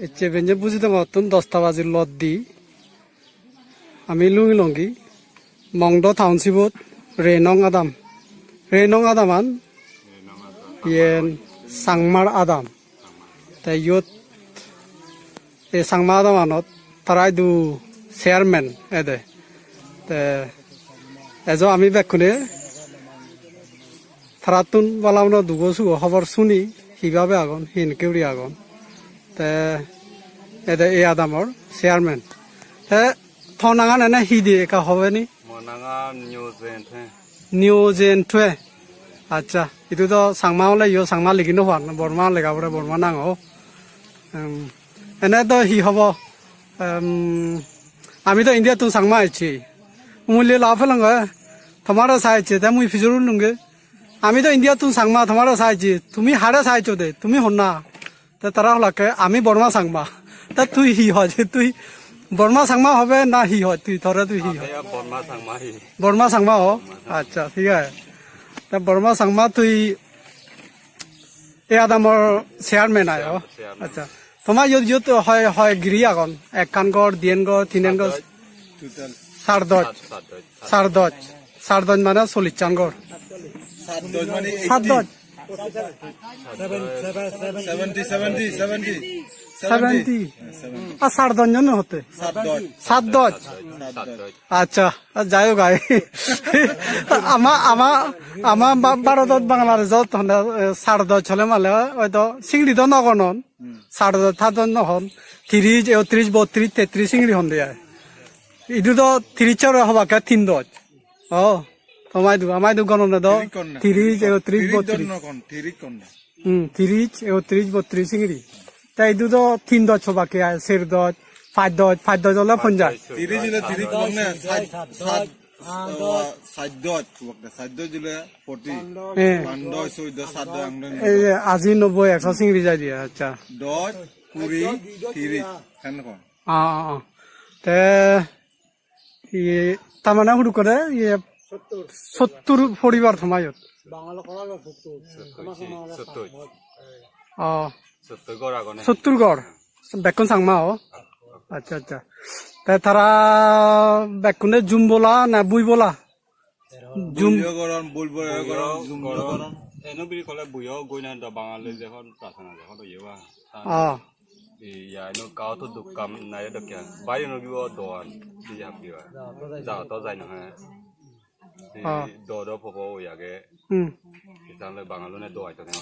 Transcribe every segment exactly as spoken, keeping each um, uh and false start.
Ecche benne buji dongottun dosta baji loddi. Ami lungi longi Mongdo township-ot Renong Adam. Renong Adaman yen Changmar Adam. Te iyot ei Changma Adamanot tara idu chairman ede. Te ejo ami bekkune tarattun bala uno dugo sugo hobor suni, hibabe agon, hinke guri agon. Te ede ei adamor chairman. Te to nangan ene hi di ekka hobe ni? Mo nangan Nyo Jen Thwe. Nyo Jen Thwe. Accha, idu do Changma ole yo Changma ligi no pan, Borma lega pore Borma nang o. Em, ene do hi hobo? Em, ami do India tun Changma ecchi. Umulli la phelong e. Tomare sa ecchi, te mui pijor ulunge. Ami do India tun Changma, tomare sa ecchi. Tumi hare sa eccho de, tumi honna? Te tara holakke, "Ami Borma Changma." Te tui hi hoj? Tui Borma Changma hobe na hi hoj? Tui tore tui hi hoj? Age Borma Changma hi. Borma Changma ho? Borma Changma. Accha, thik age. Te Borma Changma tui ei adamor chairman ayo. Chairman. Accha. Toma iyot, iyot hoi, hoi giri agon. Ekkan gor, diyen gor, tinen gor. Total. Sar doj. Sat, sat doj. Sar doj. Sar doj mane chollish chan gor. Sat doj mane eighty. Sat doj. Seventy, seventy, seventy. Seventy. Seventy. Ar sar doj no hote? Sat doj. Sat doj. Sat doj. Accha, ar jai hok ai. Ama, ama, ama Ba-, Bharodot Bangladeshot honde, eh, sar doj hole male hoito singri do no gonon. Hmm. Sar doj, thar doj no hon. Tiris, ekotris, botris, tetris singri honde ai. Idu do tiris ore hobakke tin doj. Oh, tomaidu, amaidu gonone do. Tirik konna. Tirik, ekotris, tirik botris. Donno kon, tirik konna. Hmm, tiris, ekotris, botris singiri. Ta idu do tin doj hobakke ai, ser doj, pach doj, pach doj ole ponjaj. Tirik ile tirik konna, sat, sat, sat doj, hobakke, sat doj ile forty. Eh. Pan doj, soi doj, sat doj, ang doj. Ei je aji, nobboi, ekso singiri jai de, accha. Doj, kuri, tirik, hen kon. Ah, ah, ah. Te Iye, ta mane hudu kore, iye, sottur. Sottur poribar toma iyot. Sottur, sottur. Oh. Sottur gor agon. Sottur gor. Bekkun Changma o. Accha, accha. Te tara bekkune jum bola na bui bola? Jum. Buiyo goron, bul bola goron, jum goron. Eno biri kole buiyo goina do Bangali jehon prasana jehon do yewa. Ah. Iya, ino kao to duk kam nai do kya. Bari no gibo doan. Iya, gibo. Ja to jai no hai. Ah. Do do popo ya ge. Hmm. Kisan le Bangalore do ai to ne.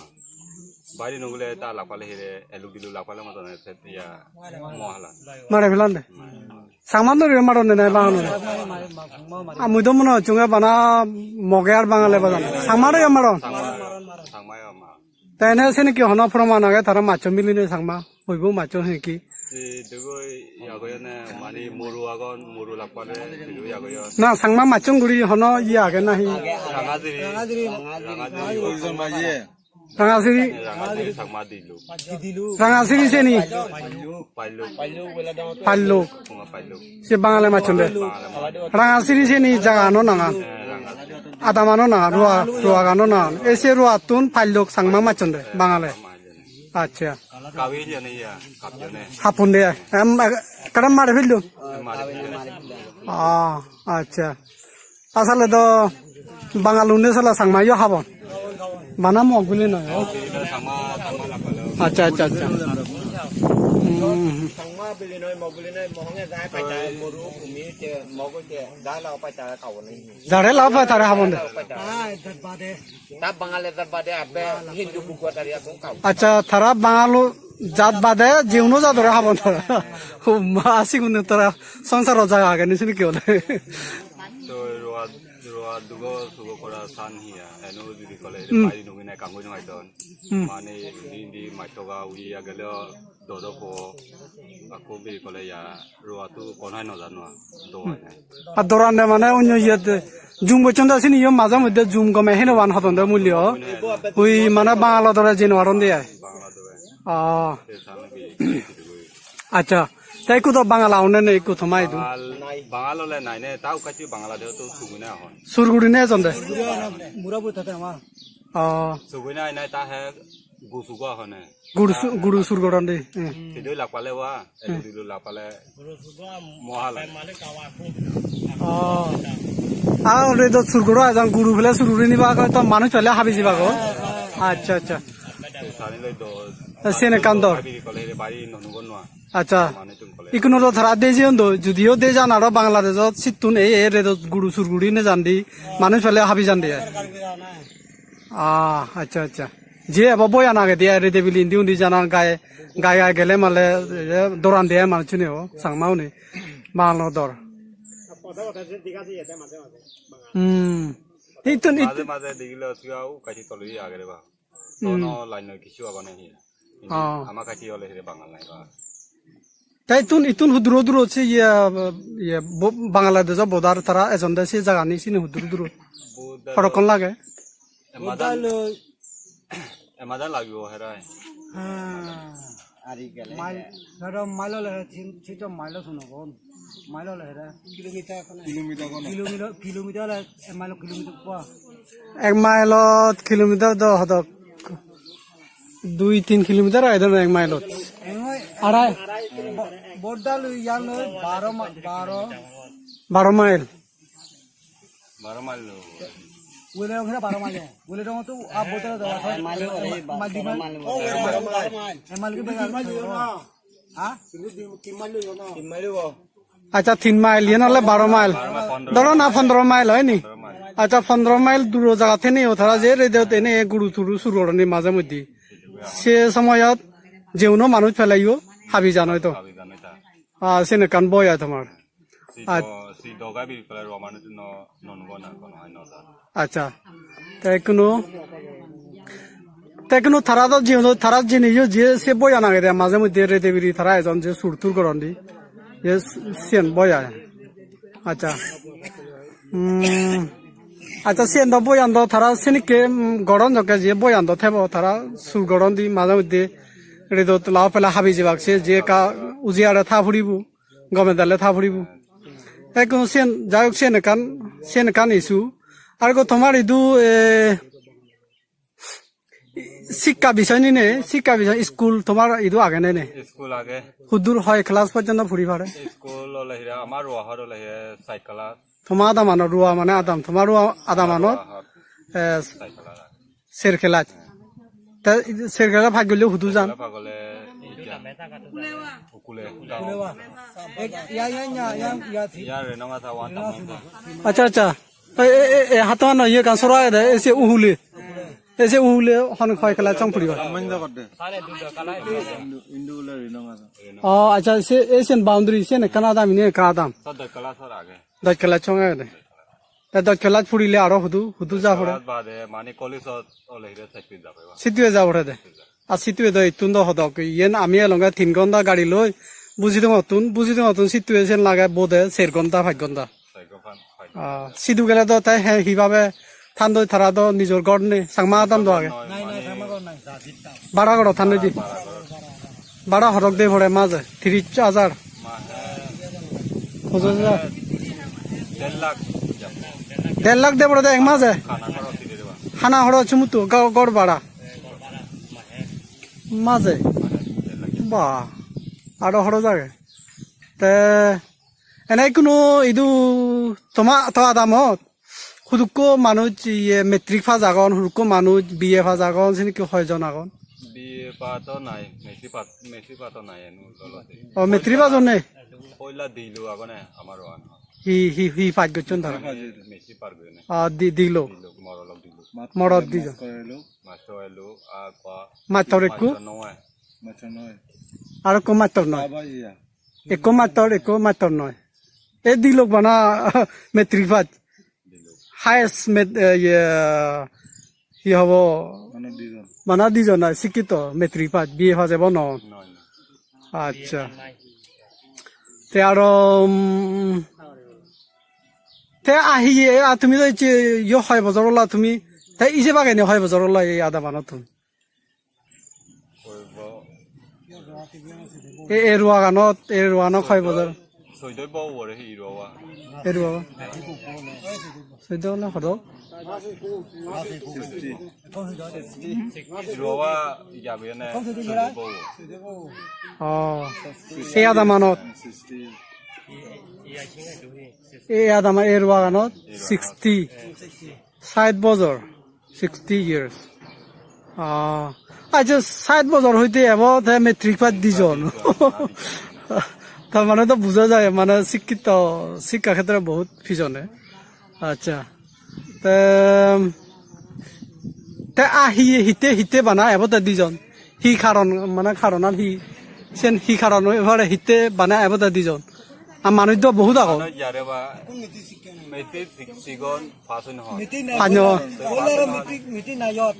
Bari no gule ta la pale hire, elu dilu la pale mo to ne set ya. Mo hala. Mare filan de. Changma dori maron de nai Bangalore. Ami do mone hocchunge bana Moge ar Bangale bajan. Changma dori maron. Changma, Changma ya ma. Te ene seni ki hono proman age tara maccho miline Changma? Hoibo maccho he ki? Si dugoi yagoyone mani moru agon, moru lakpale dugoi yagoyon. Na, Changma macchon guri hono iye age nahi? Rangajiri. Rangajiri. Rangajiri. Rangajiri. Rangajiri Changma dilu. Rangajiri seni? Pailuk. Pailuk. Pailuk. Se Bangale macchonde. Rangachiri seni jaga ano nangan. Adam ano nangan, rua, rua gano nangan. E se ruattun paillok Changma macchonde, Bangale. Accha. Hapunde, em, ekkere mare pellon. Ah, accha. Asole do Bangalune sala Changma yo habon. Bana Mog bili noi, o. Accha, accha, accha. Hmm. Jare la pai tare habon de. Accha, tara Bangalu jat bade, je hono jadore habon tara. Homma, sigun tara songsaro jaga age ni sini ki hole. To roa, roa dugo sugo kora san hiya. Eno judi kole, hmm, pai nungi na kango nungai don. Hmm. Mane indi indi maitoga ui agele dodo po. Akko biri kole ya roa tu konai no jano. Do ai nai. Ar dorande mane onyo iyet jum gocchon de sini yo maje moddhe jum gome henoban hodon de mulyo. Ui mane Bangalo dore jeno aron de ai. Bangalo dore. Ah. Te sano bi. Accha, te ikku do Bangal agonne ne ikku toma idu? Bangal, Bangal ole nai ne, ta ukkachi Bangladesh to sugune ahon. Sur gurine ejonde? Mura bui thate ama. Oh. Sugune ai nai ta he Gusu gua hone. Guru su-, guru sur goron de. Eh. Sidoi lak pale wa, eh, dilo lak pale. Mohala. Oh. Ah, ore do sur goro ajang guru pele sur guri niba ko to manuj pele habi jiba go. Accha, accha. Sani loi do. Sen ekkan dor. Habi kole re bari nonu gon noa. Accha. Manuj tun kole. Ikuno do tara de jiyon do, judiyo de jan aro Bangladeshot sittun ei, ei re do guru sur guri ne jan di. Manuj pele habi jan de. Ah, accha, accha. Je ebo boyan agede ai, rede bili indi undi jana gai, gai gai gele male, eh, doran de ai manuchune o, Changma une. Bangalo dor. Hmm. Ittun, maje ittun. Maje degile otiga u kachi toli agede ba. Hmm. Tono line noi kichu agone hi. Oh. Ama kachi ole hire Bangal nai ba. Te ittun, ittun hudur hudur se iye, iye, bo-, Bangladesh border tara ejonde se jagani sini hudur hudur. Border. Horokkon lage? Emadan, emadan lagibo herai. Ha. Mile, dhoro mile ole tin, tin mile suno gon. Mile ole herai. Kilometer kono. Kilometer kono. Kilometer, kilometer ole ek mile kilometer po. Ek mile ot kilometer do hodok. Dui tin kilometer age do ek mile ot. Arai. Bo-, border loi iyan loi baro ma-, baro. Baro mile. Baro mile lo. Wele ong baro mile. Wele ong to a border do. Mile ore, ma-, baro mile. Mile ki baro mile. Ha? Tin mile lo. Accha, tin mile, iyen ole baro mile. Dhoro na pondro mile, hoi ni? Accha, pondro mile duro jagat thene o tara je redot ene guru turu sur goroni maje moddhe. Se somoyot je uno manuj peleyo habi jan oito. Ah, sen ekkan boi ai tomar. Sido, sido gabi pele ro manuj no, non go na kono hai no da. Accha. Te kuno, te kuno tara do jiyot, tara jiniyo je se boyan agede maje moddhe rede biri tara ejon je sur tur goron di. Je siyen boi ai. Accha. Hmm. Accha, siyen do boyan do tara senikke, hmm, goron jokke je boyan do thebo tara sur goron di maje moddhe redot lao pele habi jebak se je ka uji are tha puribo. Gome dale tha puribo. Ekkun siyen, jai hok, siyen ekkan, siyen ekkan issue. Ar ekko tomar idu, eh, sikka bisoy ni ne, sikka bisoy school tomar idu age ne ne? School age. Huddur hoi class porjonto puri pare? School ole hire, amar Ruahot ole hire side class. Toma adam ano Rua mane adam, toma Rua adam ano, Ruahot eh, side class age. Ser class. Ta ser class pass golle hudu jan? Pass golle ija. Ukule. Ya, ya, ya, ya, ya. Ya, Renongata one thousand. Accha, accha. E, e, e, e, hato ano iye kan sora ede, ese uhule. Ese uhule hon hoi class chong puriba. Indu, indu ule Renongata. Oh, accha, se, esen boundary, sen ekkan adam, ine ekkan adam. Sa doi class or age. Doi class chong ede. Te doj class purile aro hudu, hudu ja pore? Doj class bade mane college-ot ole hire side-ot ja pore ba. Sidu-e ja pore de. Ar sidu-e do ittun do hodok. Iyen ami elonge tin gonta gari loi Bujidongottun, Bujidongottun sidu-e sen lage bode ser gonta, pach gonta. Side gon pan, pan. Ah, sidu gele do te he hibabe thandoi, tara do nijor ghor nei, Changma adam do age. Nai, nai, Changma ghor nai. Bara ghorot thandoi di. Bara ghorot. Bara horok de pore maje, tiris hajar. Mahe. Pojoj hajar. Der lakh. Der lakh de pore de ek maje. Hana horoj side deba. Hana horoj sumuttu ga-, ghor bara. Maje. Ba. Aro horoj age. Te ene kuno idu toma to adamot hudukko manuj iye matric pass agon, hudukko manuj B A pass agon, sinikke hoijon agon? B A pass to nai, matric pass, matric pass to nai enu lolo de. O, matric pass onne? Poila dilo agone amar oan. Hi, hi, hi pass gocchon tara? Matric pass gocchon. Ah, di-, dilo. Dilo, morolok dilo. Morot dijon. Master elo, ah, pa. Mastor ekku? Master noi. Master noi. Aro ekku mastor noi. Baba iya. Ekko mattor, ekko mattor noi. Ei di lok bana matric pass. Highest mat-, eh, iye, hi hobo? Mane dijon. Bana dijon ai sikkito, matric pass, B A pass ebo no? Noi, noi. Accha. Te aro, um, te ahiye, a tumi do icche yo hoi bojor ola tumi, te ije bagene hoi bojor ola ei adamanot tumi? E, e ruaganot, e ruaganot hoi bojor? Soido bo ore hi ro wa. Eru baba. Soido na hodo. Ro wa ya be ne. Oh. Ei adamanot. Ei adama ei ruaganot sixty. Sait bojor. Sixty years. Ah, acha, sait bojor hoite ebo te matric pass dijon. Tar mane to buja jai, mane sikkito, sikka khetre bohut pichone. Acha. Te, te a hi, hitte, hitte bana ebo te dijon? Hi karon, mane karonan hi? Sen hi karon oi pare hitte bana ebo te dijon? A manuj do bohut agon. Manuj jare ba, mete sik-, sigon, pass oi no hon. Pass no hon. Poila aro meeting, meeting na iyot.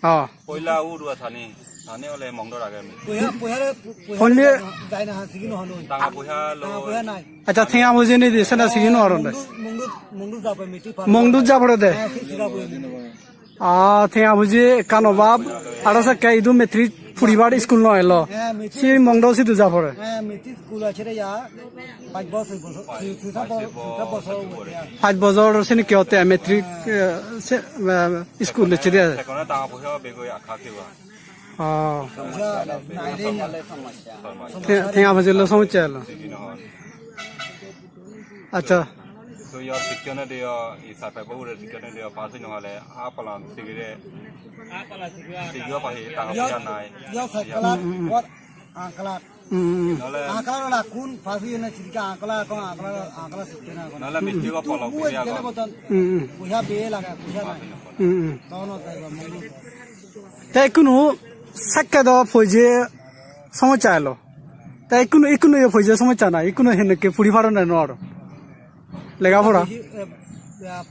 Oh. Poila urua thani, thani ole mongdor age. Puya, puya re, puya Only re jai na, jai na, sigi no hon. Tanga puya lo. Tanga puya nai. Acha, thenga buji ni di, sena sigi no aron de. Mongdu, mongdu, mongdu jabo meeting pa. Mongdu jabo de. Ha, si sigi jabo. Ah, thenga buji ekkan obab, aro sekke idu matric puribar school no elo. Heh, matric. Si mongdo sidu ja pore. Heh, matric school ache re ya. Pach bojor, bojor, si, si, sa bo-, si, sa bojor oi ya. Pach bojor sini ki hotte matric, eh, se, eh, school lecche de. Sekono tanga puya begoi akha kiba. Oh. Puya nai re ya. Te-, thenga buji lo somossa elo. Acha. To yo sikkene de yo, i sarpe bo ure sikkene de yo, pass oi no hole, a palan sigire. Sigiyo pahi, tanga puya nai. Yo sakala, what? Angkala. Hmm, hmm. Nole angkala la kun, pass oi na chirika angkala, kon angkala, angkala sikkene kon. Nole misti ko polo. Tu mu puya jene kon. Botan. Hmm, hmm. Puya be laga, puya nai. Hmm, hmm. Tono tai ba mulu. Te ikkunu sekke do poije somossa elo. Te ikkunu, ikkunu yo poije somossa nai, ikkunu henekke puri paron na no aro. Lega pora.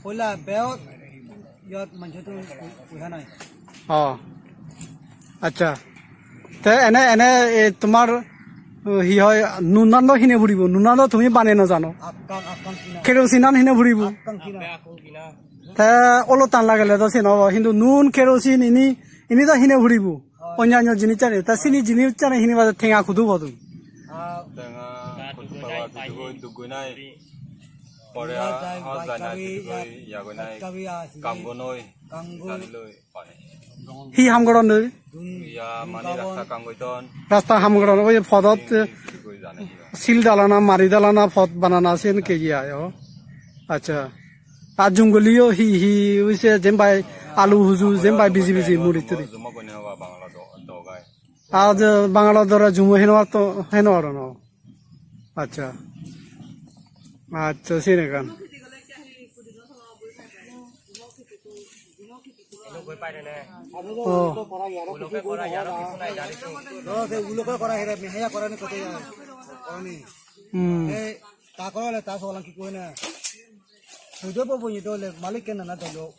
Poila beot yot manjotun puja nai. Oh. Acha. Te ene, ene, e, tomar, uh, hi hoi, nunan do hine puribo, nunan do tumi bane no jano. Akkan, akkan kina. Kerosene an hine puribo. Akkan kina. Te olotan lagele do sino, hintu nun, kerosene ini, ini do hine puribo. Oi. Onnanno jinis ani, ta sini jinis ani hini bade tenga hudu hodun? Ah. Tenga hudu pawa, dugoi, dugoi nai. Pore ya, jai, hos jai, jai nai, kabi, dugoi, ya, ya goi nai. Kabi asi. Kam gonoi. Kam gon. Jani loi, pare. Hi ham goron de? Dun, ya, dun mane kabon. Rasta kam goiton. Rasta ham goron, oi podot, dugoi jane. Sil dalana, mari dalana, pod banana, sen ke ya, yo. Acha. Ar jongoliyo hi hi oise jempai alu huju jempai biji biji muri turi. Ar je Bangala dore jumo heno ar to heno ar no. Acha. Acha, sine kan. Oh. Hmm. Ei, ta korole ta solan ki koine. Sudo bo bo ni dole malik ken na dolo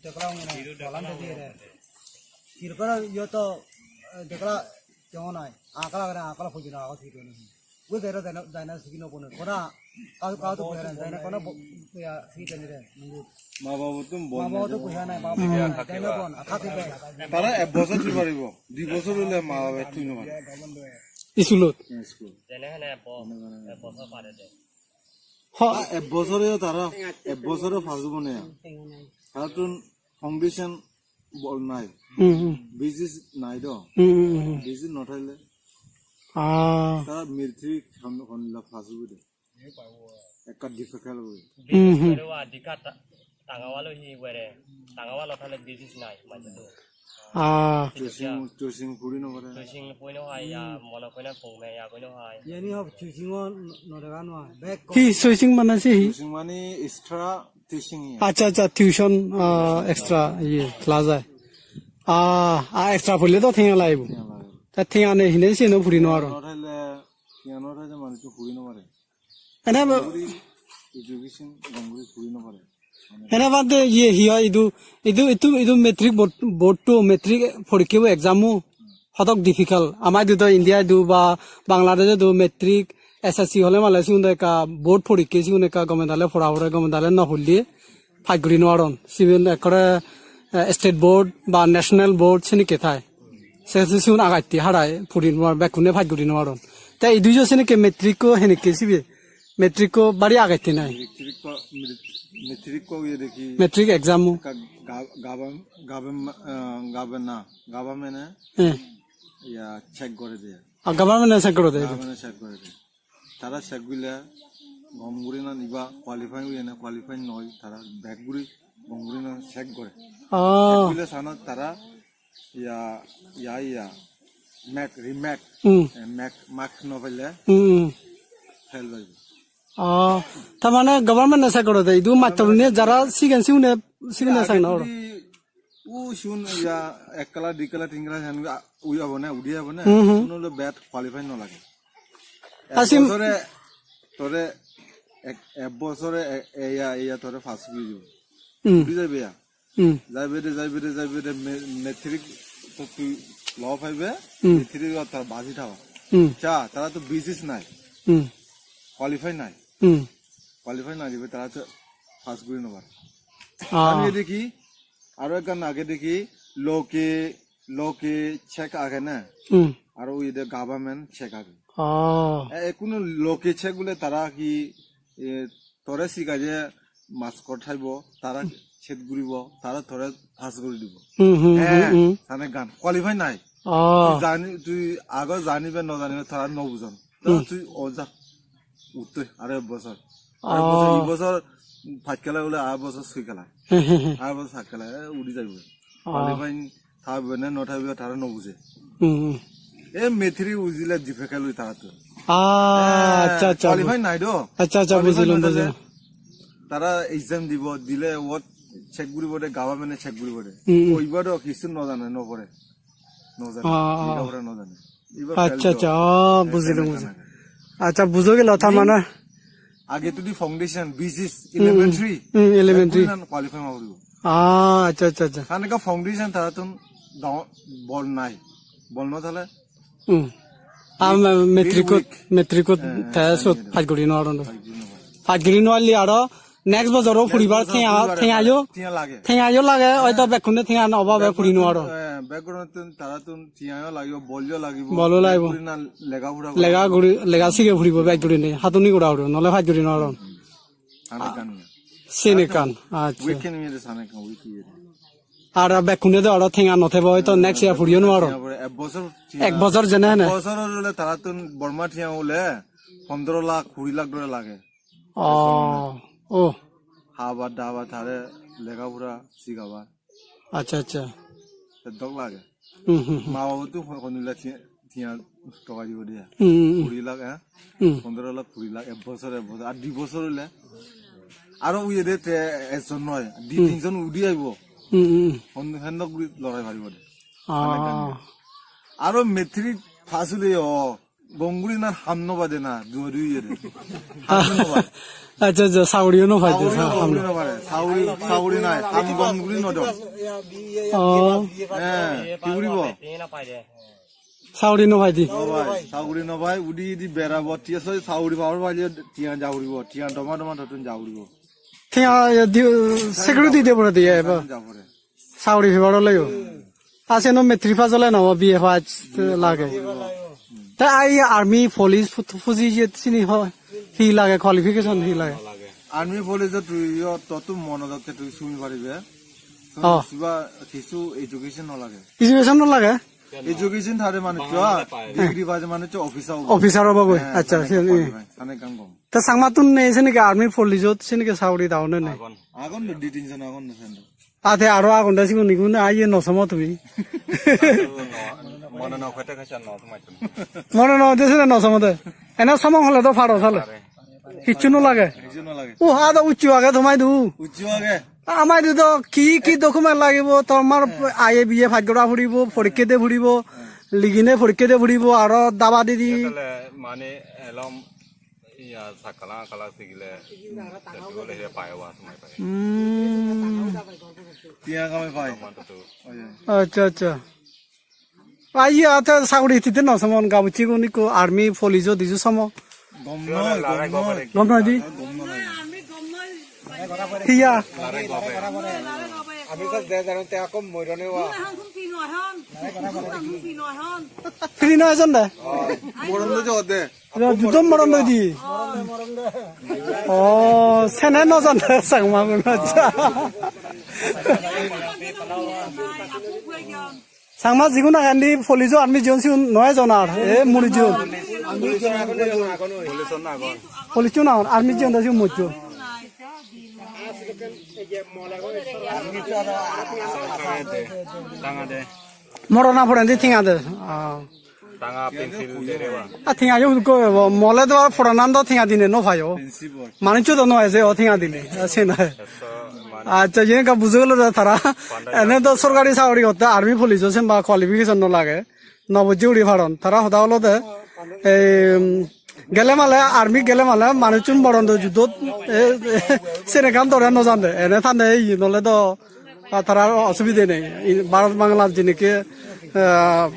dekla ngone solan de dire. Kir kora yo to, eh, dekla jongo nai. Akala kara akala pujina akala sigi ni. Gue dero dena dena sigi no kono. Kora kau kau to pujana dena kono bo-, ya sigi ni re. Ma babu tum bon. Ma babu to pujana, babu. Iya, dena bon, akha ke be. Tara ek bojor di paribo. Dui bojor ole ma babu tui no pare. Iskulot? Hmm, iskul. Jene hene bo-, ek bojor pare de. Ho. Ah, ek bojore tara, ek bojore pass obo ne. Tarattun foundation bol nai. Hmm, hmm. Basis nai do. Hmm, hmm, hmm. Basis no thaile. Ah. Tara matric hon-, honla pass obo de. Ekka difficult obo. Hmm, hmm. Tangawalo hi were, tangawalo thale basis nai, mane to. Ah. Tuition, tuition puri no pare. Tuition puri no hai, ya, mono koina pungme, ya koina hai. Yani hob tuition no, no daga no hai. Back. Hi tuition mane se hi? Tuition mane extra tuition ya. Acha, acha, tuition, ah, extra, ye, class ai. Ah, ah, extra purle to thenga laibo. Thenga laibo. Ta thenga nei hine se no puri no aro. No thale, thenga no thale mane to puri no pare. Ene ba- Guri education gom guri puri no pare. Ene bade ye hi hoy idu, idu, idu, idu matric board, board to matric porikke bo exam o hodok difficult. Ama idu do India idu ba Bangladesh idu matric S S C hole male sigun do ekka board porikke sigun ekka gome dale pora pore gome dale no porle. Pass guri no paron. Siben ekkore, eh, state board ba national board senikke thai. Se, se, sigun agatte harai puri no ar, bekkune pass guri no paron. Te idu jo senikke matric ko henikke sibe. Matric ko bari agette nai? Matric ko, matric ko iye dekhi. Matric exam o? Ekka ga-, gaban, gaban, eh, gaban na, government e, eh, iya check gore de. Ah, government e check gore de? Government e check gore de. Tara check gorile gom guri na iba qualify oye na qualify noi, tara bek guri gom guri na check gore. Oh. Check gorile sana tara iya, iya, iya, mark, remark, hmm, eh, mark, mark no pele, hmm, hmm, fail oibo. Oh, tar mane government e check gore de, idu mattor une jara sigen sigune, sigune check no gore. U sun ya ek class, di class, tin class han ui abo ne, udi abo ne. Hmm, hmm. Sun lo bet qualify no lage. Ek Asim- bosore tore ek, ek bosore e-, eya, eya tore pass guri dibo. Hmm. Udi jaibe ya. Hmm. Jaibe de, jaibe de, jaibe de, me-, matric to tui lo paibe, hmm, matric ot tar baji thaba. Hmm. Cha, tara to basis nai. Hmm. Qualify nai. Hmm. Qualify nai dibe, tara to pass guri no pare. Ah. Ami dekhi, aro ekkan age dekhi, loke, loke check age na. Hmm. Aro uide government check age. Oh. E, ekkuno loke check gule tara hi, e, tore siga je maskot thaibo, tara check guribo, tara tore pass guri dibo. Hmm, hmm, eh, hmm, hmm. Sane gan qualify nai. Oh. Tui jani, tui ago janibe no janibe tara no bujon. Tara hmm, tui oja. Uttoi, aro ek bosor. Aro ek bosor, oh, ei bosor pach kela bole, ar bosor soi kela. He, he, he. Ar bosor sat kela, e, udi jaibo. Oh. Qualifying thabe ne no thabe tara no buje. Hmm, hmm. E matric ujile difficult oi tara to. Ah, eh, accha, accha, qualify bu-, nai do. Accha, accha, qualify bujilung, nai dile bujilung. Tara exam dibo, dile ot check guribo de, government e check guribo de. Hmm, hmm. Oiba do hissu no jane, no pore. No jane. Ah, ah. Lega pora no jane. Ibar accha, fail accha, to. Oh, eh, bujilung, fail bujilung. Jane. Accha, bujo gelo, tar mane age to di foundation, basis, hmm, elementary. Hmm, elementary. Ekko nan qualify ma guribo. Ah, accha, accha, accha. Kane ka foundation tara tun do-, bol nai. Bol no thale. Hmm. Ah, weak, ma-, very matric ot, weak. Matric ot eh, eh, test ot sani pass guri no aron. Pass guri no aron. Pass guri no arli aro next bojor o puribar tenga, tenga yo, tenga lage. Tenga yo lage, oito bekkune tenga no obabe puri no aro. Eh, background tun, tara tun tenga yo lagibo, bol yo lagibo. Bol o lagibo. Puri na lega pura lega guri, lega sige puribo bek guri ne, hatuni gora puribo, nole pass guri no aro. Sane kan. Sane kan, accha. Weekend mi de sane kan, weekend. Ar bekkune do aro tenga no thebo, oito next year puriyo no aro. Ek bojor. Ek bojor jene ne. Ek bojor ole tara tun Borma tenga ole pondro lakh, kuri lakh dore lage. Oh, oh. Haba daba tare lega pura sigaba. Accha, accha. Seddok lage. Hmm, hmm, hmm. Ma baba tu hon-, honila thi-, thiyan toka dibo de. Hmm, hmm, hmm. Kuri lakh, eh? Hmm. Pondro lakh, kuri lakh, ek bojor, ek bojor. Ar di bojor ole, aro uye de te ekjon noi, di hmm, tinjon udi aibo. Hmm, hmm, hmm. Hon-, hendok guri lorai paribo de. Ah. Mane ekkan. Aro matric pass ole o, gom guri na ham no bade na, duo duo iye de. Ham no bade. Accha, accha, saguriyo no paide, saguriyo ha, ham gom guri no. No pare. Saguri, saguri nai, ham gom guri no do. Oh. Eh, hi guribo? Saguri no paide. No pai, saguri no pai, udi udi berabo, tiya soi saguri pabar paile tiya ja puribo, tiya doma doma totun ja puribo. Tiya, eh, di-, security diye pore diye, eba. Ja pore. Saguri pebar ole yo. Ase no matric pass ole no, B A pass lage. Ta ei army, police, put-, puji je sini ho, hi lage, qualification hi lage? Army, police tui yo, to tu mono dokke tui sumi paribe. Oh. Kiba kichu education no lage. Education no lage? Education thare manuj to, degree pass manuj to officer obo. Officer obo goi. Eh, accha, sane se, kan eh. Sane kan gom. Ta Changma tun nei, seneke army, police ot, seneke saguri daw ne nei. Agon. Agon do, di tinjon agon do sen do. Ate aro agon de sigun igun, aiye no somo tumi. Mone no hoite kaisa no somai tumi. Mone no hoite sene no somo de. Ene somo hole do paro sale. Pare. Hissu no lage. Hissu no lage. U ha do ucchu age tomai du. Ucchu age. Amai du do ki ki document lagibo, tomar I A B A pass gora puribo, porikke de puribo, ligine porikke de puribo, aro daba didi. Tale mane elom iya sakala kala sigile, setu gole he payo wa somai payo. Hmm. Tiya kamai pai. Tomar to. Accha, accha. Ai, iya, ate saguri hittite no somon, gabucchigun ikko army, police-o diju somo. Gom noi, gom noi. Gom noi di? Gom noi. Hiya? Ami to de janon te akko moirone wa. Free noi ejon de? Moron de jode. Juddo moron noi di? Oh, sene no jan Changma gun, accha. Changma jigun agendi police o army jigun sigun noi jon ar, e muri jigun. Police o na agon, army jigun do sigun mocchon. Morona porendi tenga de. Ah. Tenga pencil de re ba. A tenga yo hudukko ebo. Mole do ar poranan do tenga dine no payo. Manuccho do no eje o tenga dine. A, se na. Accha, yen ekka buji gelo de tara. Ene do sorkari sagori gotte army police o sen ba qualification no lage. No bujji uri paron. Tara hoda olode, ei, um, gele male, army gele male, manuchun moron do juddot, e, e, sene ekkan dore no jande. Ene tande iyen ole do, a, tara osubide nei. I, Bharat Bangla jinike, a,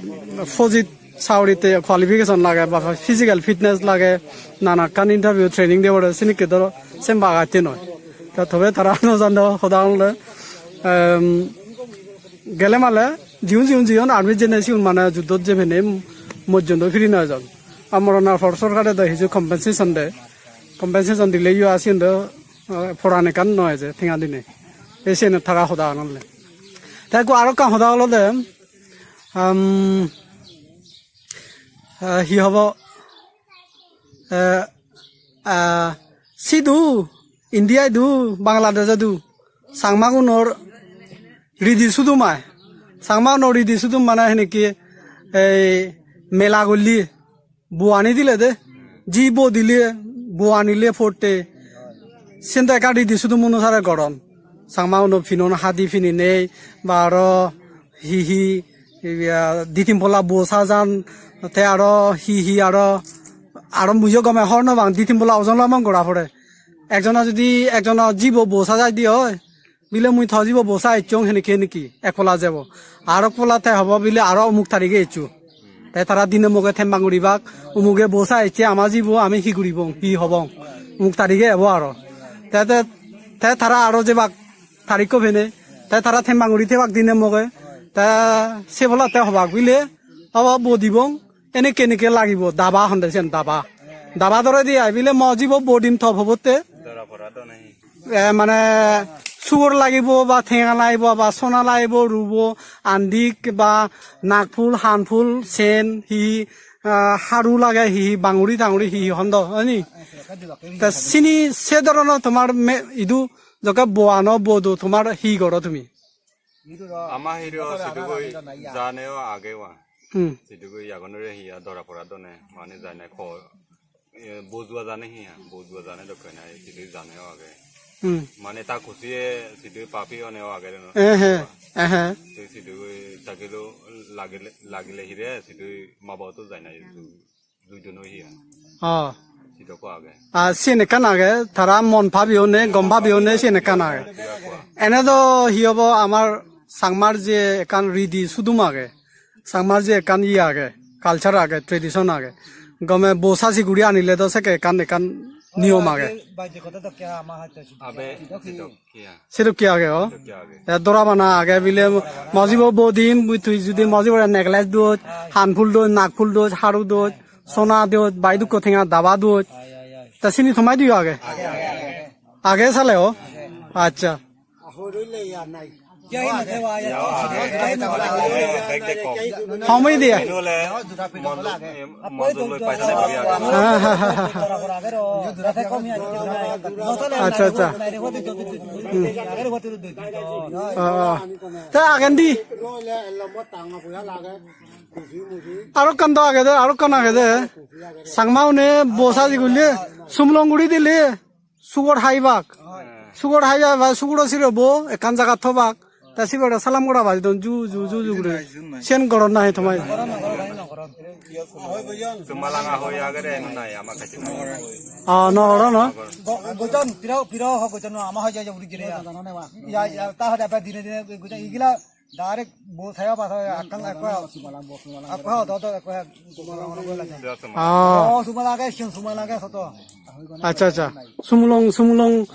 fojit saurite qualification lage, ba physical fitness lage, nana ekkan interview training de pore, sinikke doro sen bagatte noi. Ta tobe tara no jande hoda olode, um, gele male, jiun jiun jiun army jene siun mane juddot jebene mojjon do firi no ejon. Amorona por sorkare do hiju compensation de. Compensation dile yo asiun do, eh, poran ekkan no eje tenga dine. Ei sene tara hoda anole. Te ekko aro ekkan hoda olode, um, eh, hi hobo, eh, eh, sidu, India idu, Bangladesh idu, Changmagunor ridi sudum ai. Changmagunor ridi sudum mane heneki ei mela gulli, bo ani dile de, ji bo dile, bo anile potte. Sen do ekka ridi sudum onusare goron. Changmaguno pinon hadi pininei, ba aro hi hi, iya, di tin polla bo sajan, te aro hi hi aro, aro muiyo gome hobor no pang, di tin polla ojon lomon gora pore. Ekjona judi, ekjona jibo bo sajai di oi, bile mui to jibo bo sa ecchong heneki heneki, ek polla jebo. Aro ek polla te hobo bile aro omuk tarige eccho. Te tara dine moge tembang guribak, umuge bo sa ecche ama jibo ami hi guribong, hi hobong. Omuk tarige ebo aro. Te, te, te tara aro jebak tarikko pene, te tara tembang guri tebak dine moge, te se polla te hobak bile, obo bo dibong, eneke eneke lagibo, daba honde siyen daba. Daba dore di ai bile mo jibo bo dim to pobotte. Dora pora do nahi? E, mane sugor lagibo ba tenga lagibo ba sona lagibo, rubo, andik ba nagpul, hanpul, sen, hi, ah, haru lage hi, hi, banguri tanguri hi, hi hondo, ani? Ta sini se dorono tomar me-, idu jokke bo ano bo do tomar hi goro tumi? Ama hiri o sidugoi jane o age wa. Hmm. Sidugoi agonore hi a dora pora done, mane jane ko, e, bojua jane hi a, bojua jane dokke na, sidugoi jane o age. Hmm. Mane ta kusiye sidugoi papi one o age no. Eh, eh, eh, eh. Te sidugoi takilo lagile, lagile hire sidugoi ma bau to jai na. Duijon oi hi oi? Oh. Sidokko age. Ah, siyen ekkan age, tara mon pabiyone, gom pabiyone, siyen ekkan age. Ene do hi hobo, amar Changmar je ekkan ridi sudum age, Changmar je ekkan iye age, culture age, tradition age. Gome bo sasi guri anile do sekke ekkan, ekkan niyom age. Abe, sidok. Sedokke age, o. Sedokke age. Te dora bana age bile, mojibo bodim, tui judi mojibore necklace doj, hanful doj, nagful doj, haru doj, sona doj, bai dukko tenga daba doj. Ta sini tomai diyo age? Age sale, o? Accha. Hom oye de? Monjol loi paisane bari age. Ha, ha, ha, ha, ha. Accha, accha. Hmm. Ah, ah. Te agendi? Aro ekkan do agede, aro ekkan agede. Changma une bo saji gulle, sumlong guri dile. Sugor haibak. Sugor haibak ba sugoro sirebo ekkan jagat thobak. Te sibere salam gora baj don ju, ju, ju, ju guri. Sen goron nahi tomai? Sumalanga hoi agede eno nai ama kache. Ah, no goro no. Gojon pira, pira ho gojon ama hoi jai uri gire ya. Ya, ya, ta hada pa dine dine gojon igila. Direct bo saya ba saya akang ekko. Ekko do do ekko. Ah. Oh, sumala age, siyan sumala age soto. Accha, accha. Sumulong, sumulong.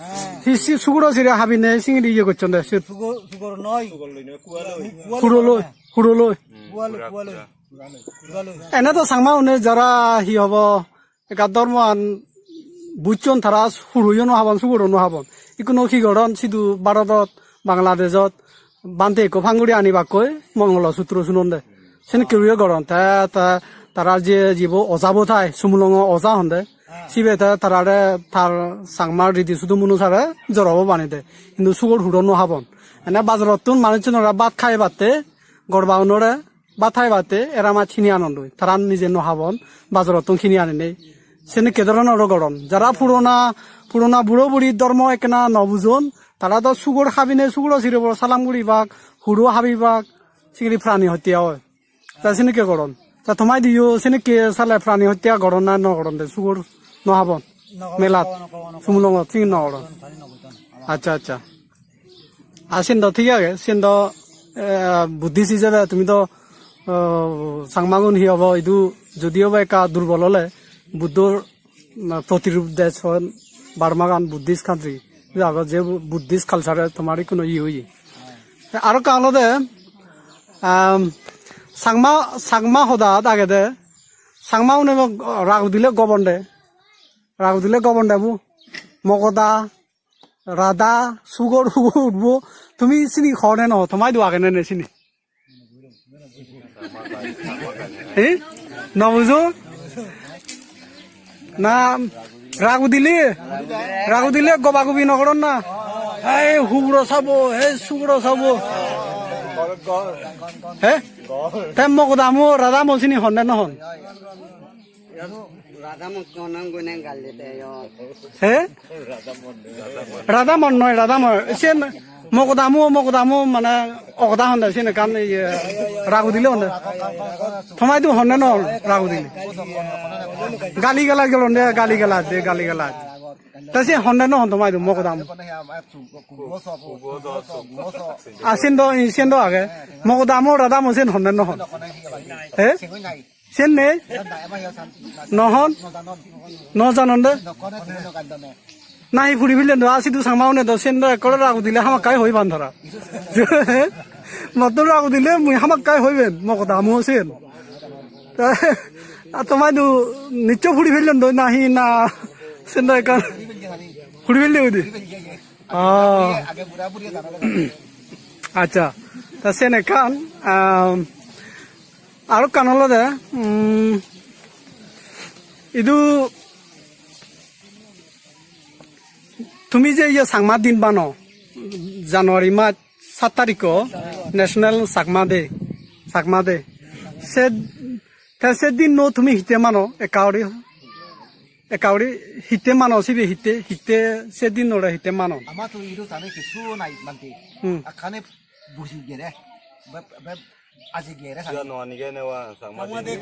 Hi, si, suguro sire habine singiri iye gocchon de. Sugor, sugor noi. Huro loi, huro loi. Kualo, kualo. Kualo. Ene to Changma une jara hi hobo, ekka dhormoan Bujjon tara huroyo no habon, sugoro no habon. Ikkuno hi goron, sidu Bharodot, Bangladeshot, bhante ekko panguri anibakkoi Mongolo Sutro sunonde. Sen keruye goron, te, te tara je jibo ojabo thai, Sumulongo oja honde. Sibe te tarare tar Changma ridi sudum onusare jorobo banide. Hintu sugor huro no habon. Ene bajarottun manuchunore bhat khaibatte, gorbaunore bhat khaibatte era mach hini anondoi. Tara nije no habon, bajarottun hini aninei. Seni ke dhoronor goron. Jara purona, purona buro buri dhormo ekkena no bujon, tara do sugor habine sugoro sirebo salam guribak, huro habibak, singiri prani hotte oi. Ta sini ke goron? Ta tomai diyo sini ke sale prani hotte goron na no goron de, sugor no habon? No habon, melat, no habon, no habon. Sumulongot sini no goron. Acha, acha. Ar siyen do thik age, siyen do, eh, Buddhist ijebe tumi do, eh, Changmagun hi hobo, idu jodi obo ekka durbol ole, Buddhor, mm, protirup dej hon Burma gan Buddhist country. Idu ago je Bu-, Buddhist culture tomar ikkuno iye oye. Te aro ekkan olode, um, Changma, Changma hodat agede, Changma une rag udile gobonde, rag udile gobonde bu, mogoda, Radha, sugor, sugor utbo. Tumi sini hone no, tomai do age ne ne sini. Eh? No bujo? Na, rag udile? Rag udile goba gobi no goron na? Ei, hugro sabo, ei, sugro sabo. He? Te mogodamo, radamo sini hone no hon? Radha Mon kono gune galle te yo. He? Radha Mon noi, Radha Mon. Sen mogodamu, mogodamu mane ogoda honde sen ekkan iye rag udile honde. Tomai du honne no rag udile. Gali gala gelonde, gali gala de, gali gala. Ta se honne no hon tomai du mogodamu. A sen do, sen do age. Mogodamu, Radha Mon sen honne no hon. He? Sen nei? No hon? No janon de? Nahi puri pelen do, a sidu Changma une do, sen do ekkore rag udile hamakkai hoi pan tara. Motto rag udile mui hamakkai hoi ben, mogodamu sen. A tomai do nicho puri pelen do, nahi na, sen do ekkan puri pelen udi. Oh. Acha, ta sen ekkan, um, aro ekkan olode, um, idu tumi je iye Changma din mano, January mas sat tarikko National Chakma Day, Chakma Day. Se, te se dinno tumi hitte mano, ekka guri, ekka guri hitte mano, sibe hitte, hitte se dinnore hitte mano. Ama to idu sane kichu nai mante. Hmm. Akhane buji gere. Be, be, aji gere sane. Siya no ani gene wa, Changma din.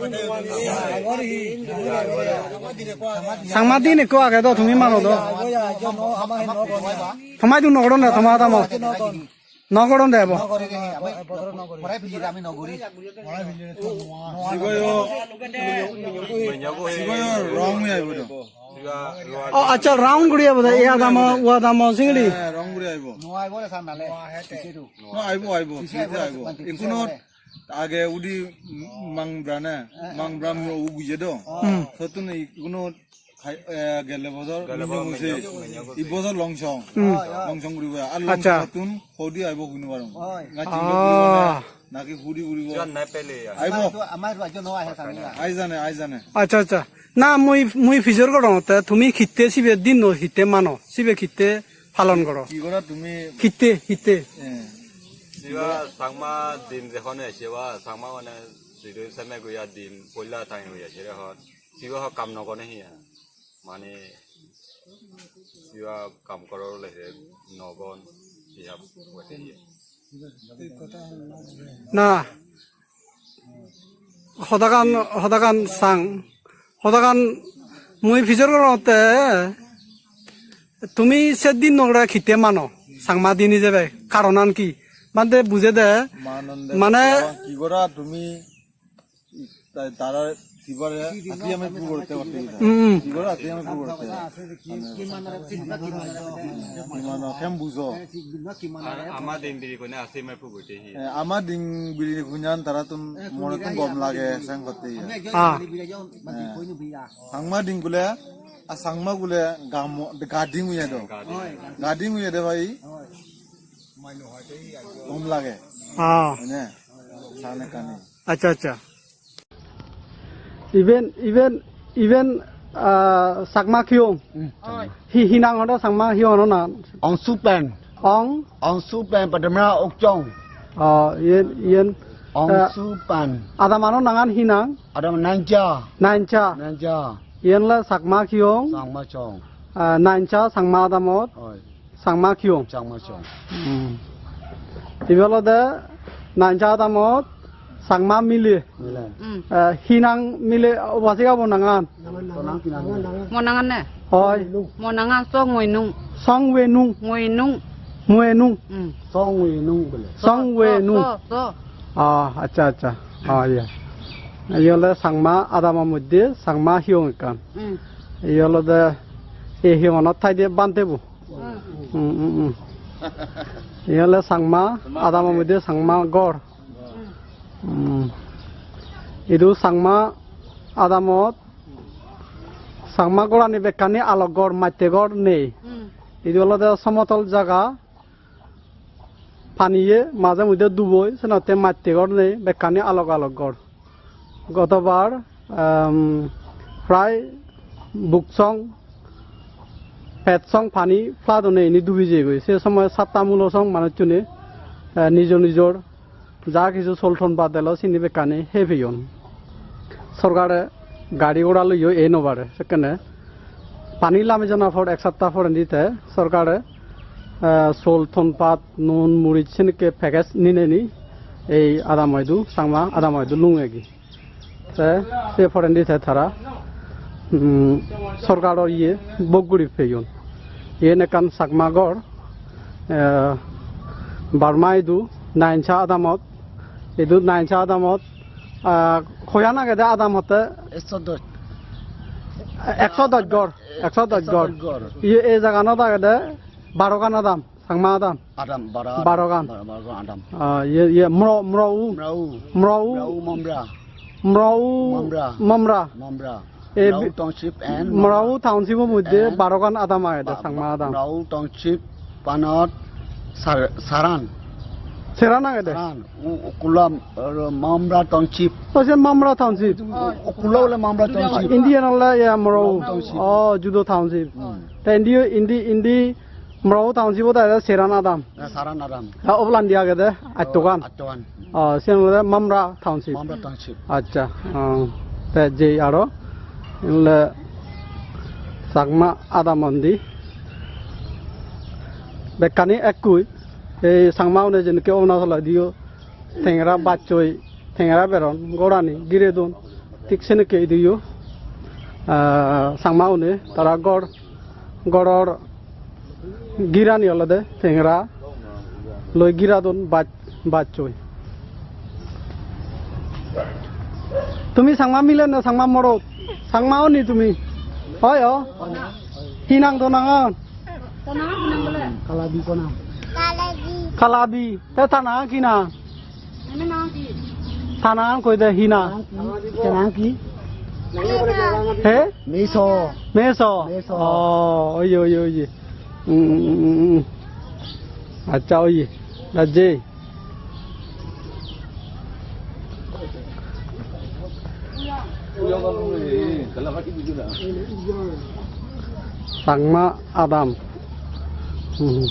Changma din ekko age do, tumi mano do. Tomai du no goron na, toma tamo. No goron de ebo. Sigoyo, sigoyo wrong way aibo do. Oh, acha, round guri aibo de, e adamo, u adamo, singiri. Eh, wrong guri aibo. No aibo, aibo, aibo. Singiri aibo. Ikuno age udi Mangbra ne, Mangbra mi u guje do. Hmm. Sotun ikuno Khai, eh, gelle bojor Gelle minyo bojor guse, minyo, minyo guse. I bojor longsong. Hmm. Longsong guribo. Ar Acha. Longsong tun hodi aibo hoi no parong. Oi. Nga chinglo Ah. Guribo na, naki hudi guribo. Jon nai pele ya. Aibo. Amar to, amar to ajo no ahe sami ya. Ai jane, ai jane. Acha, acha. Na, mui, mui pijor gorongotte, tumi hitte sibe dinno hitte mano, sibe hitte palon goro. Ki gora tumi? Hitte, hitte. Eh. Siba Changma din jekhone siba Changma mane sidu seme guya din poila time guya sire hon. Sibe ho kam no gone hi, mane sibe kam koror le he no gon, sibe hote ye. Na, hodagan, hodagan sang, hodagan mui pijor gorongotte, tumi se dinnore hitte mano, Changma din ijebe, karonan hi? Bhante buje de, manonde mane ki gora tumi Ta-, tara Sibare ati ame pur korte korte gida. Hmm, hmm. Sibare ati ame pur korte. Kimano kem bujo. Ama din biri kone ase ame pur korte hi. Eh, ama din biri kunyan tara tun mone tun gom lage sang korte ya. Ah. Eh, Sangma din gule, a Sangma gule gamo, gading uye do. Gading uye de bhai. Gom lage. Ah. Mane, sane kani. Acha, acha. Iben, iben, iben, ah, Chakma Hiyong. Hmm. Hi, hi nang hono Chakma Hiyong hono nang? Ong Supen. Ong? Ong Supen, Padamra Okchong. Oh, yen, yen. Ong, ah, Supen. Adamano nangan hi nang? Adam Nangcha. Nangcha. Nangcha. Yen le Chakma Hiyong. Chakma Chong. Ah, Nangcha Chakma adamot. Oi. Changma Kiyong. Changma Chong. Hmm. Ibe olode Naincha adamot Changma mile. Mile. Hmm. Eh, hinang mile obasik abo nangan? Mo nangan ne? Hoi. Mo nangan Song Wenung. Song Wenung. Wenung. Wenung. Hmm. Song Wenung bole. Song Wenung. So, so, so. Ah, accha, accha. Ah, iya. Iye olode Changma adamo moddhe Changma hiyong ekkan. Hmm. Iye olode ei hiyongonot thaide bhante bo. Hmm, hmm, hmm. Iyen ole Changma adamo moddhe Changma ghor. Hmm. Idu Changma adamot Changma ghorani bekkani alok ghor, matte ghor nei. Hmm. Idu olode somotol jaga, paniye maje moddhe duboi, senotte matte ghor nei, bekkani alok alok ghor. Gotobar, em, prai buk song, pet song pani flood-one ini dubi jeyegoi. Se somoy satta mulo song manuchchune, eh, nijo nijor ja hissu sol ton pat elo sini bekkani hei peyon. Sorkare gari gora loiyo ei no pare. Sekkene pani lami jana por ek satta porendi te sorkare, eh, sol ton pat, nun, muris senekke package nineni ei adamoi idu, Changma adamoi idu lungegi. Te se porendi te tara, mm, sorkaro iye bok guri peyon. Iyen ekkan Chakma ghor, eh, Burma idu Naincha adamot, idu Naincha adamot, ah, hoyan agede adam hotte? Ekso dos. Ekso dos ghor, ekso dos ghor. Ekso dos ghor. Iye ei jaganot agede barogan adam. Changma adam. Adam, bara. Barogan. Bara, barogan adam. Ah, ye, ye, Mro, Mrou. Mrou. Mrou. Mrou Mamra. Mrou Mamra. Mamra. Mamra. Eh, Mrou bi-, Township and Mrou Mamra. Township-o moddhe and barogan adam agede, ba-, Changma adam. Mrou Township panot Sar-, Saran. Seran agede? Saran. U-, Ukulam, uh, Mamra Township. Oh, se Mamra Township. U-, Ukula ole Mamra Township. Indian ole, ya, Mrou. Mrou Township. Oh, Judo Township. Hmm. Te indi, indi, indi Mrou Township-ot agede Seran adam. Na, Saran adam. Ha, obolandi agede Attogan. Attogan. Oh, siyan olode Mamra Township. Mamra Township. Accha, oh, te jei aro, ole Changma adam undi. Bekkani ekkui, ei Changma une jenekke Arunachal idiyo tengera bachchoi, tengera beron, gorani gire don. Thik senekke idiyo, ah, Changma une tara gor, goror girani olode tengera loi gira don bach, bachchoi. Tumi Changma mile na Changma morot? Changma oni tumi? Hoi o? Hi nang to nangan? Kalabi kona? Kalabi. Te ta nang hi nang? Ta nang koi de hi nang? Ta nang hi? He? Meso. Meso? Meso. Oh, oye, oye, oye. Hmm, hmm, hmm, hmm. Accha, oye. Rajje. Changma adam. Hmm.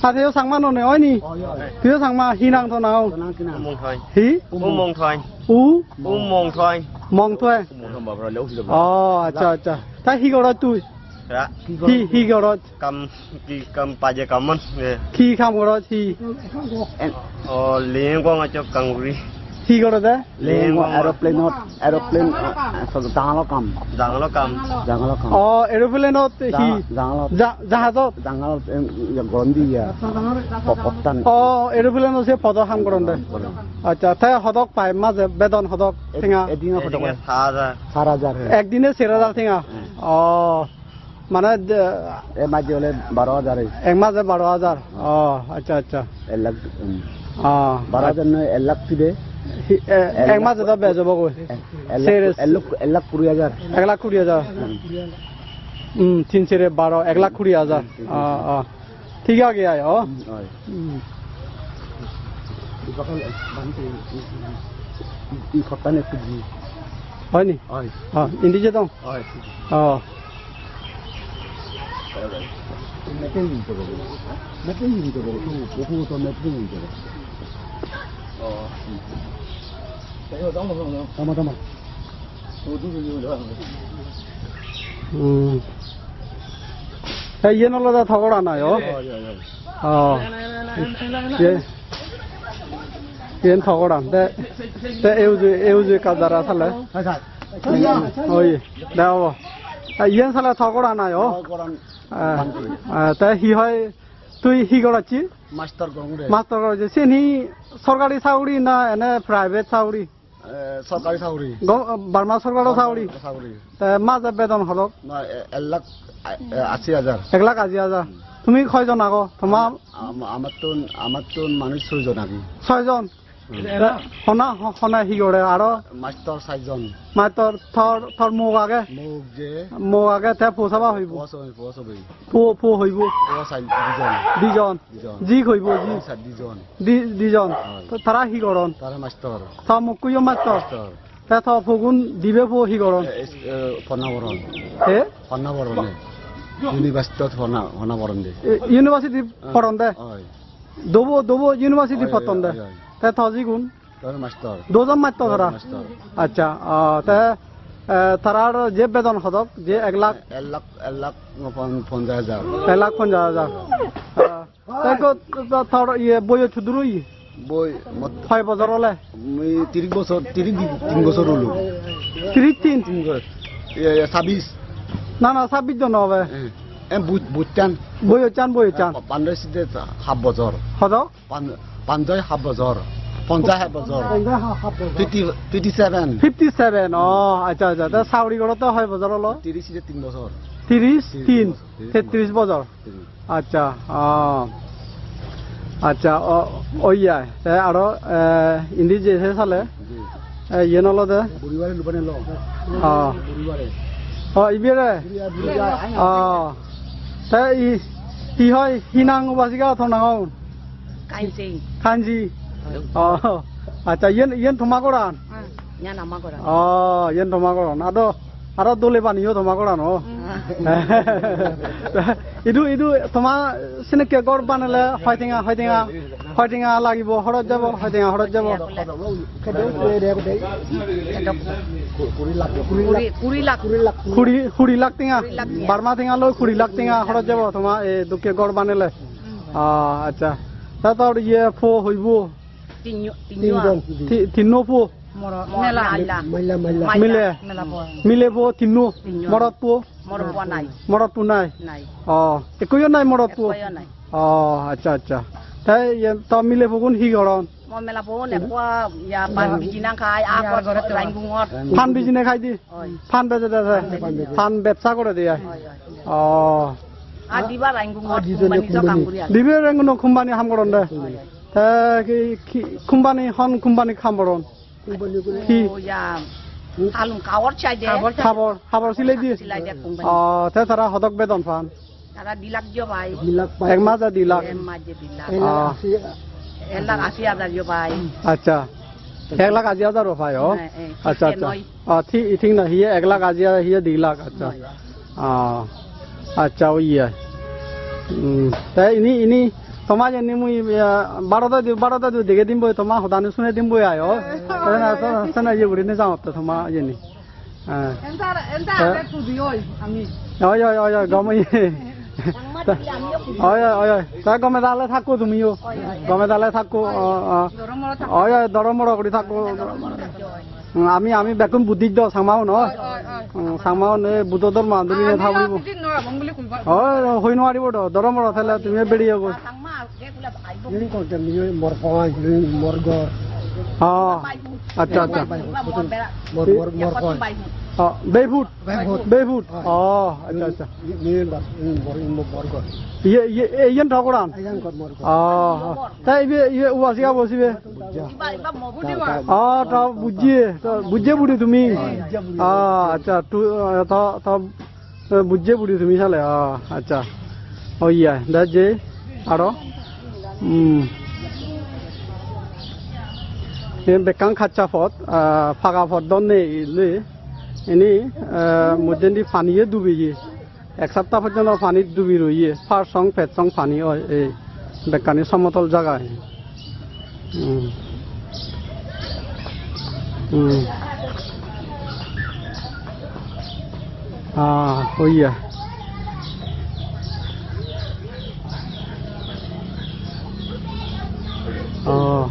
Ate yo Changma none, oi ni? Oi, oi. Tuiyo Changma, hi nang to nang? To nang hi nang? Umong Thoi. Hi? Umong Thoi. U? Umong Thoi. Mong Thoi. Oh, accha, accha. Ta hi gorot tui? Ra. Hi, hi gorot? Kam, ki kam paje kamon, eh. Hi kam gorot, hi? En. Oh, leng kong achok kanguri. Hi gorode? Leng aeroplane-ot, aeroplane, eh, so jangalo kam. Jangalo kam. Jangalo kam. Oh, aeroplane-ot hi? Jang-, jangalo. Ja-, jahajot? Jangalo, em, iya, goron di iya. Po-, pottan. Oh, aeroplane-ot se podo ham goronde. Goron. Accha, te hodok pai maje bedon hodok tenga? Edine hodok pai? Sar hajar. Sar hajar, he. Ekdine ser hajar tenga? He. Oh. Mane de-, ek maje ole baro hajar oi. Ek maje baro hajar. Oh, accha, accha. Ek lakh, um, oh, baro hajar noi, ek lakh pide. Hi-, e, ek lakh, ek maje do bej obo goi. Ek, ek lakh, sere, ek lakh, ek lakh kuri hajar. Ek lakh kuri hajar. Hmm. Hmm, tin sere baro, ek lakh kuri hajar. Hmm, hmm, hmm. Oh, oh. Thik age ai, oh. Hmm, oi. Hmm. Ibakan, eh, bhante, i, i, i, i pottan ekku di. Hoi ni? Oi. Oh, indi jedong? Oi. Oh. Tama, tama. Hmm. Te iyen olode togoran ai, o? Oi, oi, oi. Oh. Ye-, iyen togoran. Te, te euje, euje ekka jara sale. Oi, de obo. Ah, iyen sale togoran ai, o? Togoran. Ah, ah, te hi hoi, tui hi goracchi? Master gorong de. Master goracchi. Siyen hi sorkari saguri na ene private saguri? Eh, sorkari saguri. Go-, Burma sorkaro saguri? Sorkari saguri. Te maje bedon hodok? Na, e-, ek lakh, e, ashi hajar. Ek lakh ashi hajar. Hmm. Tumi hoijon ago? Toma am-, am-, amattun, amattun manuj soijon agi. Soijon? Hmm. Te hona, ho-, hona hi gore aro? Mastor saijon. Mastor tor, tor mok age? Mok je. Mok age, te po saba hoibo? Po sobi, po sobi. Po, po hoibo? Po sai dijon. Dijon? Dijon. Ji hoibo, ji? Sai dijon. Di-, dijon. Oi. To tara hi goron? Tara mastor. To mokkuyo mastor? Mastor. Te to pogun dibe po hi goron? E, es-, e, ponna poron. E? Ponna poron e. University-t ponna, ponna poron de. E, university-t poron de? Oi. Dobo, dobo university-t potton de? Oi, oi, oi. Te to jigun? Tara mastor. Dujon mastor tara? Mastor. Accha, ah, te, e, tarar je bedon hodok, je ek lakh? Ek lakh, ek lakh pon-, ponjaj hajar. Ek lakh ponjaj hajar. Ah. Te ikko to-, tor iye boyot hudur oye? Boi mot- Hoi bojor ole? Mui tiris bojor, tiris di-, tin bojor olo. Tiris tin? Tin bojor. Iye, iye, sabbis. Na, na, sabbis do no obe. Eh, em, bu-, bujchan. Boyochan, boyochan. Eh, pa-, pandro side hap bojor. Hodo? Pan-, panjai hap bojor. Ponjai hap bojor. Ponjai hap bojor. Fifty, fifty seven. Fifty seven, oh, accha, accha. Ta sauri goro to hoi bojor olo? Tiris side tin bojor. Tiris tin? Tiris bojor. Tiris bojor. Tiris. Accha, ah. Accha, o, oi ya. Te aro, eh, indi je se sale? Ji. Eh, iyen olode? Buribare lubane lo. Ah. Buribare. Oh, ibere? Buribar, buribar. Ah. Te i, hi hoi, hi nang ubasika to nang on? Kanji. Kanji. Oh. Accha, iyen, iyen toma goran? Ah, iyen ama goran. Oh, iyen toma goran. Ado, aro dole baniyo toma goran, oh. Hmm. Idu, idu toma senekke gor banele hoi tenga, hoi tenga, hoi tenga lagibo, horoj jabo, hoi tenga horoj jabo? Kuri, kuri lakh. Kuri, kuri lakh tenga? Kuri lakh tenga. Burma tenga loi kuri lakh tenga horoj jabo toma ei dokke gor banele? Hmm. Ah, accha. Ta tor iye po hoibo? Tinno, tinno. Tinjon. Ti-, tinno po? Moro-, mela. Maila. Maila, maila. Mile. Mela po. Mile po tinno? Tinno. Morot po? Morot po nai. Morot po nai? Nai. Oh, ekkuyo nai morot po? Ekkuyo nai. Oh, accha, accha. Te iye to mile pogun hi goron? Mo mela pogun ekko ya pan bijina khai, ar ya, gor Rangungot. Pan bijine khai di? Oi. Pan beje de se? Pan beje. Pan bebsa gore de ai? Oi, oi. Oh. Ar dibe Rangungot company-t kam guri age. Dibe Rangungot company ham goron de? Oi, oi. Te ki, ki company, hon company ham goron? Company guri. Hi? O ya, halum habor sile de. Habor, habor silei di? Silei de company. Oh, te tara hodok bedon pan? Tara di lakh yo pai. Di lakh pai. Ek maje di lakh? Ek maje di lakh. Ek lakh ashi. Ah. Ek lakh ashi hajar yo pai. Accha. Ek lakh ashi hajar o pai, o? He, he. Accha, accha. Noi. Ah, thi-, thik noi, hiye ek lakh ashi hajar, hiye di lakh, accha. Noi. Ah, accha, oi ye. Hmm, te ini, ini, toma jeni mui, ah, baro ta di, baro ta di dege dim boi, toma hodani sune dim boi ai, o. Te na, te na, te na, iye guri ne jangor te toma jeni. Ah. Enta, enta, eh? Age tudi oi, ami. Oi, oi, oi, oi, gom oi. Oi, oi, oi, oi. Ta gome dale thakko tumiyo. Gome dale thakko. O, o. Oi, oi, doro moro guri thakko. Hmm, ami, ami bekkun Buddhist do, Changma un, oi. Hmm, Changma un, e Buddho dhormo andoli ne tha puribo. Oi, hoi no paribo do, doro moro thele tumi beriyo goi. Ini konten ini mor pawai, ini mor gor. Oh, accha, accha. Mor, mor, mor pawai. Oh, Beiput. Beiput. Beiput. Oh, accha, accha. Ini, ini, ini mor, ini mor gor. Iye, iye, iye, iyen thakuran? Iyen gor mor gor. Oh, oh. Ta ibe, ibe uwasiga bosibe? Bujja. Oh, ta bujje. Ta bujje buri tumi? Bujja buri. Ah, accha. Tu, ta, ta Eh, bujje buri tumi sale, ah, accha. Oh, iya, da je, aro? Hmm. Iyen bekkan kaccha pot, ah, paga pot do nei, nei. Ini, eh, mujungedi paniye dubiye. Ek sapta porjonto pani dubi roiye. Par song, pej song pani oi, ei. Bekkani somotol jaga. Hmm. Hmm. Ah, oh iya. Oh.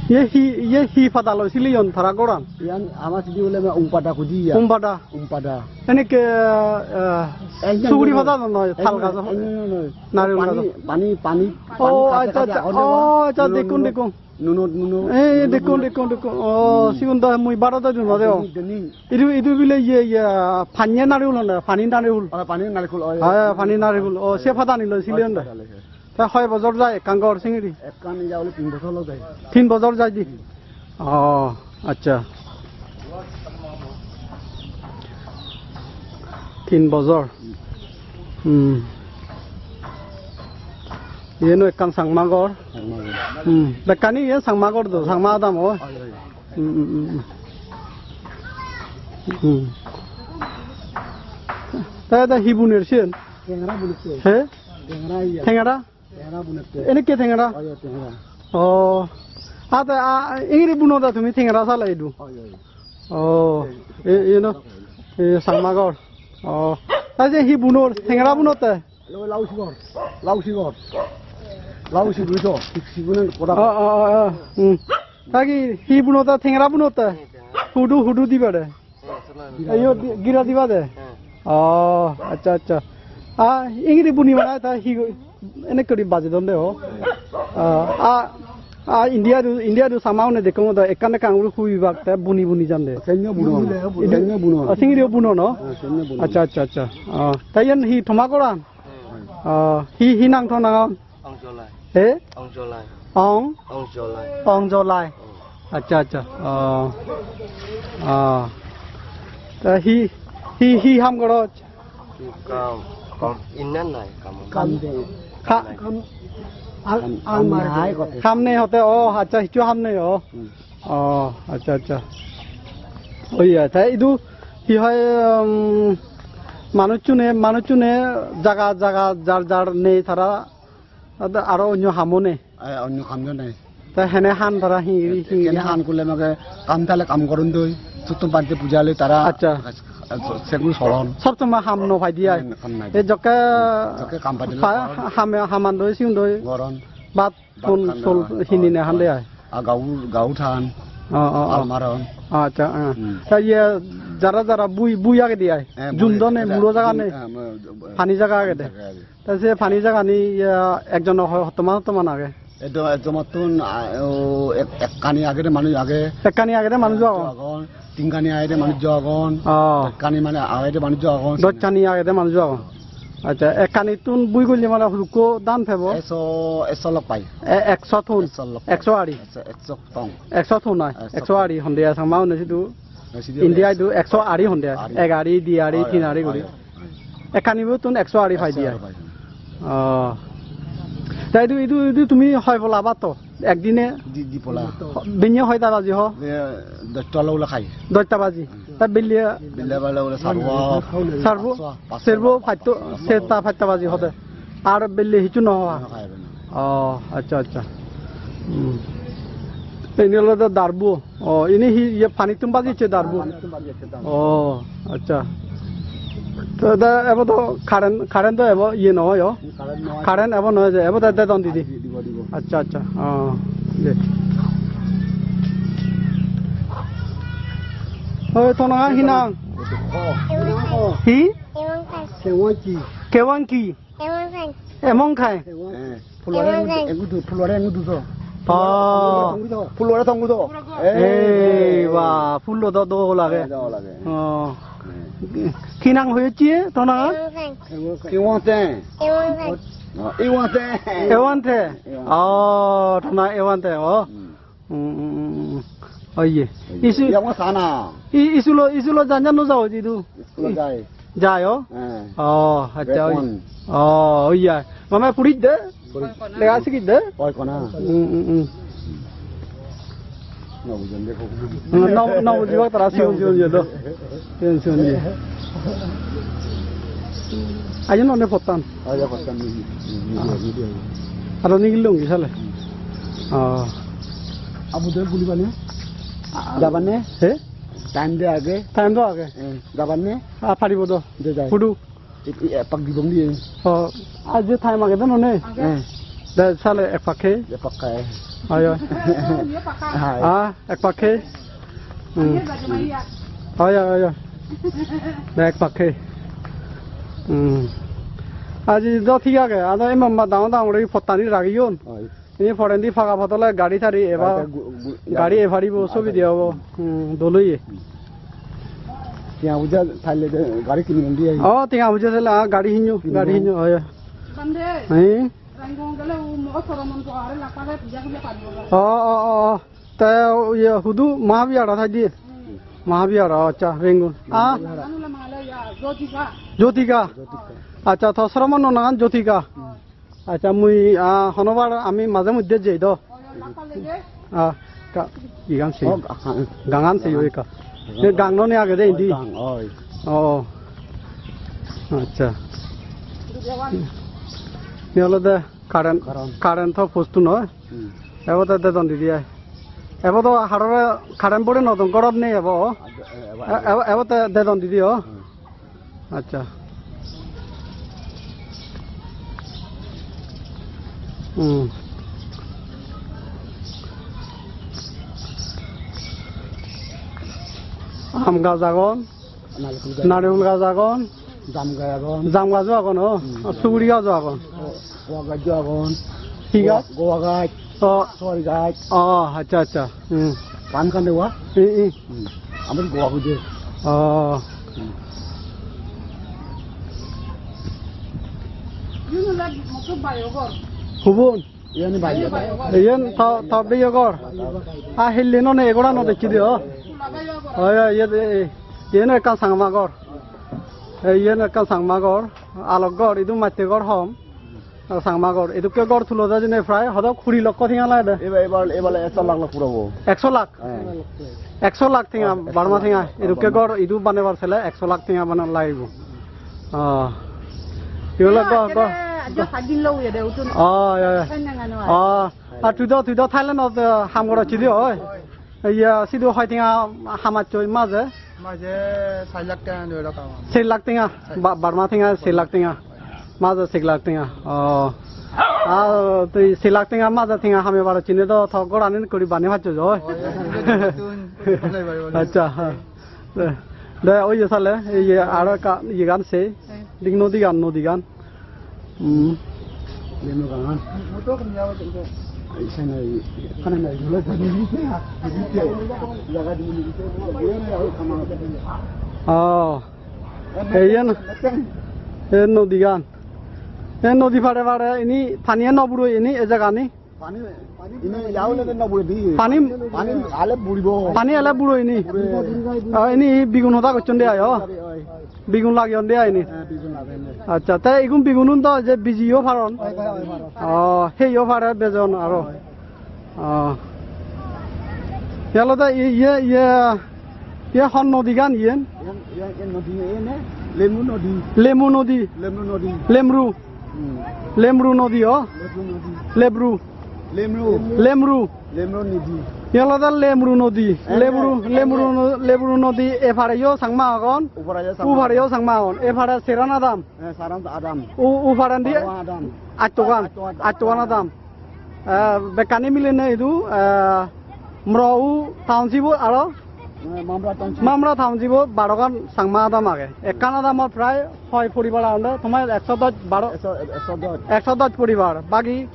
Ye hi, ye hi pada loi siliyon tara goran? Iyan ama sidi hole ma umpada kuji ya. Umpada. Umpada. Enekke, eh, ekdom suguri ekdom. Pada no noi, tal gaj. Ekdom noi. Narigul pani, gaj. Pani, pani, oh, pani accha, kaje accha. Agon de ba? Oh, accha, nuno, dekkong, nuno, dekkong. Nuno, nuno. Eh, nuno, dekkong, nuno. Dekkong, dekkong. Oh, hmm. Sigun do mui baro do dun ode, oh. Deni, deni. Idu, idu bile iye, iye, panye narigul honde, pani narigul. Oh, pani narigul, oh, iye. Ha, pani narigul. Oh, se padani loi sile honde. Pani padani loi. Ta hoi bojor jai ekkan gor singiri? Ekkan iya ole tin bojor loi jai. Tin bojor jai di? Hmm. Oh, accha. Tin bojor. Hmm. Iyeno ekkan Changma gor. Changma gor. Hmm. Bekkani iye Changma gor do, Changma adam o. Oi, oi. Hmm, hmm, hmm, hmm. Hmm. Ta, ta hi buner siyen? Tengera buner siyen. He? Tengera iya. Tengera? Tengera bunette. Enekke tengera? Oi, oi, tengera. Oh. Ate, a, ingiri bunoda tumi tengera sale idu? Oi, oi. Oh. E, you know, e, Changma gor. Oh. Ta je hi bunor? Tengera bunotte? Lo lau sigor. Lau sigor. Lau sigor to. Sik sigunen koda. Oh, oh, oh, oh. Hmm. Ta ki hi bunoda, tengera bunotte? Hudu, hudu dibare? Iyo, di-, gira diba de? Oh, accha, accha. Ah, ingiri buni mane ta hi go-, enek guri baje don de ho. Ah, ah, ah, India du, India du sama one dekong do, ekkan ekkan guri hui bak te buni buni jan de. Senyo bunon. Idu-, senyo bunon. Ah, singiri bunon, no? Ah, senyo bunon. Accha, accha, accha. Ah, ta iyan hi thoma goran? Ah, hi, hi nang thoma goran? Ong Jolai. Eh? Ong Jolai. Ong? Ong Jolai. Ong Jolai. Oh. Accha, accha. Oh. Ah. Ta hi, hi, hi ham goro? Kam, kam, inna nai kam. Kam de. Ka-, kam, al-, kam almar nai de. Ham nei hote, oh, accha, hissu ham nei, oh. Hmm. Oh, accha, accha. Oi, ya, ta idu hi hoi, um, manuchune, manuchune jaga, jaga, jar, jar nei tara Ado aro onyo hamo nei? Ai, onyo ham do nei. Te hene han tara hi, hi, hene hi? Han kule mage kam thale kam goron doi. Suttum pante puja le tara. Accha. Segun soron. Sob somoi ham no pai di ai. Ham, ham nai. E jokke jokke kam pai dile pa-, goron. Ham, haman doi, sigun doi. Goron. Bat, bat tun, khan sol, doi. Hini ne han de ai. A gau, gau than. Oh, oh, oh. Almaron. Accha, ah. Hmm. Ta iye jara jara bui, bui agede ai. Eh, bui, jundone eh, muro jaga bui, nei. Eh, mo-, pani jaga agede. Pani jaga agede. Te se pani jagani, iya, ekjon ho-, hottoman hottoman age? Ekdom, ekjonottun, a, o, ek-, ekkani agede manuj age. Ekkani agede manuj agon? Agon. Tinkani agede manuj agon. Oh. Ekkani mane agede manuj agon. Dochani agede manuj agon. Accha, ekkanittun bui golle mane hudukko dan pebo? Ekso, ekso lok pai. E, ekso tun? Ekso lok pai. Ekso ari? Ekso, ekso tong. Ekso tun ai? Ekso ekso tun. Ari honde ai, sama honde sidu. Ei sidu India ekso. Idu ekso ari honde ai. Ari. Ek ari, di ari, oi, tin ari oi, guri. Oi. Ekkan ibottun ekso ari pai diye. Ekso ari pai. Oh. Ta idu, idu, idu tumi hoi pola abar to? Ekdine? Di, di pola. Binye hoita baji ho? E, dosta loi khai. Dosta baji. Hmm. Ta belle? Belle bale ole sarbo. Sarbo? Pasto, pasto. Serbo pasto, pasto. Setta patta baji hode. Ar belle hissu no hoa? No khai bana. Oh, accha, accha. Hmm. Ini olode darbo. Oh, ini hi, iye panittun baji ecche darbo? Panittun baji ecche darbo. Oh, accha. To da ebo to current, current to ebo iye no oi, o? Current no oi. Current ebo no oi je, ebo da dedon didi. Di-, dibo, dibo. Accha, accha. Oh, de. Oi, to nang hi nang? Oh. Hi? Kewangki. Kewangki? Emong khai. Emong khai. Eh, pulore engudu, pulore engudu do. Oh. Pulore tongu do. Eh, wah, pullo do dol age. Eh, dol age. Oh. Eh. Hi nang hoyecche, to nang? Emong khai. Iwante. Emong khai. Oh, Iwante. Ewante. Ewante. Oh, to nang Ewante, oh. Hmm. Hmm, hmm, hmm, hmm. Oye. Oye. Isu-, iya, mo sana. I-, isulo, isulo jan jan no jao jidu? Isulo jai. Jai, o? Eh. Oh, accha, oye. Bekon. Oh, oye. Mama purit de? Purit. Lega sigit de? Oi kona. Hmm, hmm, hmm. No bujon de ko. No, no bujibo tara sigon sigon je do. Sigon sigon je. Ayo no ne pottan. Ayo pottan ni. Aro nigillung gi sale. Oh. Abu de buli bani? Jabanne? He? Time de age. Time do age. Eh, jabanne? Ah, paribo do. De jai. Hudu? I, i, ek pak dibong diye. Oh, aaj je time age do none? Eh. De sale ek pak he. Ek pak he. Ayo. Hai. Ah, ek pak he. Hmm. Ayo, ayo. De ek pak he. Hmm. Aaj do thik age. Ado emma dangor dangor guri pottani ragiyon. Oi. Ini porendi paga pot ole gari tari eba, gari gu-, gu-, gari e paribo, subi de obo. Hmm, dol oye. Tenga puja thaile de gari kini di ai. Oh, tenga puja thaile, ah, gari hinyo, gari hinyo, oi. Bande. Hein? Rangoon gele u mo soromon ko are lakale puja puja paribo. Oh, oh, oh, oh. Te, iye, hudu Mahabihar thai di? Hmm. Mahabihar, accha, Rangoon. Ah? Rangoon ole mangale ya, Jyotika. Jyotika. Jyotika. Accha, to soromon no nangan Jyotika. Hmm. Accha, mui, ah, honobar ami maje moddhe jei do. Ah, ka-, igan se. Oh, ga-, gangan se yo eka. Gangan. Ye gang no ne age de indi. Oi, gang, oi. Oh. Accha. Ye olode current, current. Current to post no. Hmm. Ebo te dedon didi ai. Ebo to harore current bore no don, gorot nei ebo. Ah, ebo, ebo. E-, ebo, ebo te dedon didi o. Hmm. Accha. Hmm. Aam gaj agon, narikul gaj, narikul gaj agon, jam gaj agon. Jam gajo agon, oh. Hmm. Ar suguri gajo agon. Oh. Goa gaj agon. Hi gaj? Goa, goa gaj. Oh. Sori gaj. Oh, accha, accha. Hmm. Pan kan dewa? Hmm, hmm. Hmm. Amar goa hoide. Oh. Hmm. Hubun? Iyan bhai. Iyan to, to bhai gor. Ah, hilli no ne egora no dekhi de, oh. Oi, oi, iye, iye, iyan ekkan Changma gor. Ei, iyan ekkan Changma gor. Alok gor, idu matte gor hom. Changma gor. Edukke gor tulode jene prai hodok kuri lokko tenga lagede. Ebar, ebar, ebar ekso lakh lakh purabo. Ekso lakh? Eh. Ekso lakh tenga, ekso lakh, Burma tenga. Ekso lakh. Edukke gor idu banebar sele ekso lakh tenga bana lagibo. Oh. Igun lok go, go. Ajo padin lo uye de utun. Oh, ya, ya. Kan nang ano ai. Oh, ar tui do, tui do Thailand ot, eh, ham gorocchi de oi. Iya, sidu hoi tenga hamacchoi maje? Maje sar lakh tenga doi lakh tenga. Ser lakh tenga? Ba-, Burma tenga ser lakh tenga. Maje ser lakh tenga. Oh. Ah, tui ser lakh tenga maje tenga hame paro chine do to goranin kuri bani paccho jo. Oh, iya, iya, iya, iya. Accha. De, de, oye sale, ei aro ekka iyegan se. Dik nodigan, nodigan. Hmm. Lemu gangan. Ei, sana, kana na, jula jani. Jaga di. Oh. Ei, iyan, ei nodigan. Ei nodi pare pare ini paniye no buro ini, ei jagani. Pani, pani, ini ya ole no buri di. Pani? Pani ale buribo. Pani ale buro ini. Buribo. Oh, ini bigun hoda gocchon de ayo. Oi. Bigun lagiyon de aini. Eh, bigun lagiyon de. Accha, te igun bigunun do je bijiyo paron. Oi, oi, oi, paron. Oh, heyo pare bejon aro. Oi. Oh. Yalo da iye, iye, iye, iye hon nodigan iyen? Iyen, iyen, iyen nodi, iyen, eh, Lemu nodi. Lemu nodi. Lemu nodi. Lemru. Hmm. Lemru nodi, oh. Lemru nodi. Lebru. Lemru. Lemru. Lemru nodi. Iyan olode Lemru nodi. Eh, Lemru, eh, Lemru eh. No-, Lemru nodi epareyo Changma agon. Upareyo Changma. Upareyo Changma agon. Epare Seran Adam. Eh, Seran Adam. U-, uparendi Barogan Adam. Attogan. Attogan. Attogan Adam. Eh, bekkani milinei idu, eh, Mrou township aro Eh, Mamra township. Mamra township-ot barogan Changma adam age. Ekkan adamot prai hoi poribar agonde? Tomar ekso dos, baro? Ekso, ekso dos. Ekso dos poribar. Bagi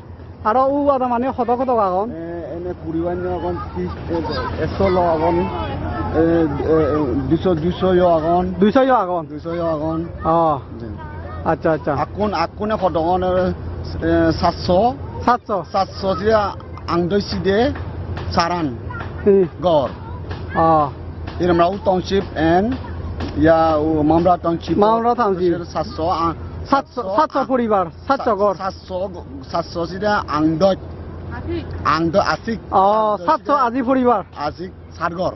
aro u adamani hodok hodok agon? Eh, ene poribar ni agon, tis, eh, ekso lo agon. Eh, eh, eh, duso, duso yo agon. Duso yo agon? Duso yo agon. Oh. Ji. Accha, accha. Akkun, akkune hodok agon, eh, satso. Satso? Satso siya angdoi side saran. Hmm. Gor. Oh. Iramrao township and ya, u, Mamra township. Mamra township. Satso, ah, satso, satso, satso ah, poribar, satso sa-, gor. Satso go-, satso sida angdot. Asik. Angdot asik. Oh, angdot satso sida aji poribar. Asik sat gor.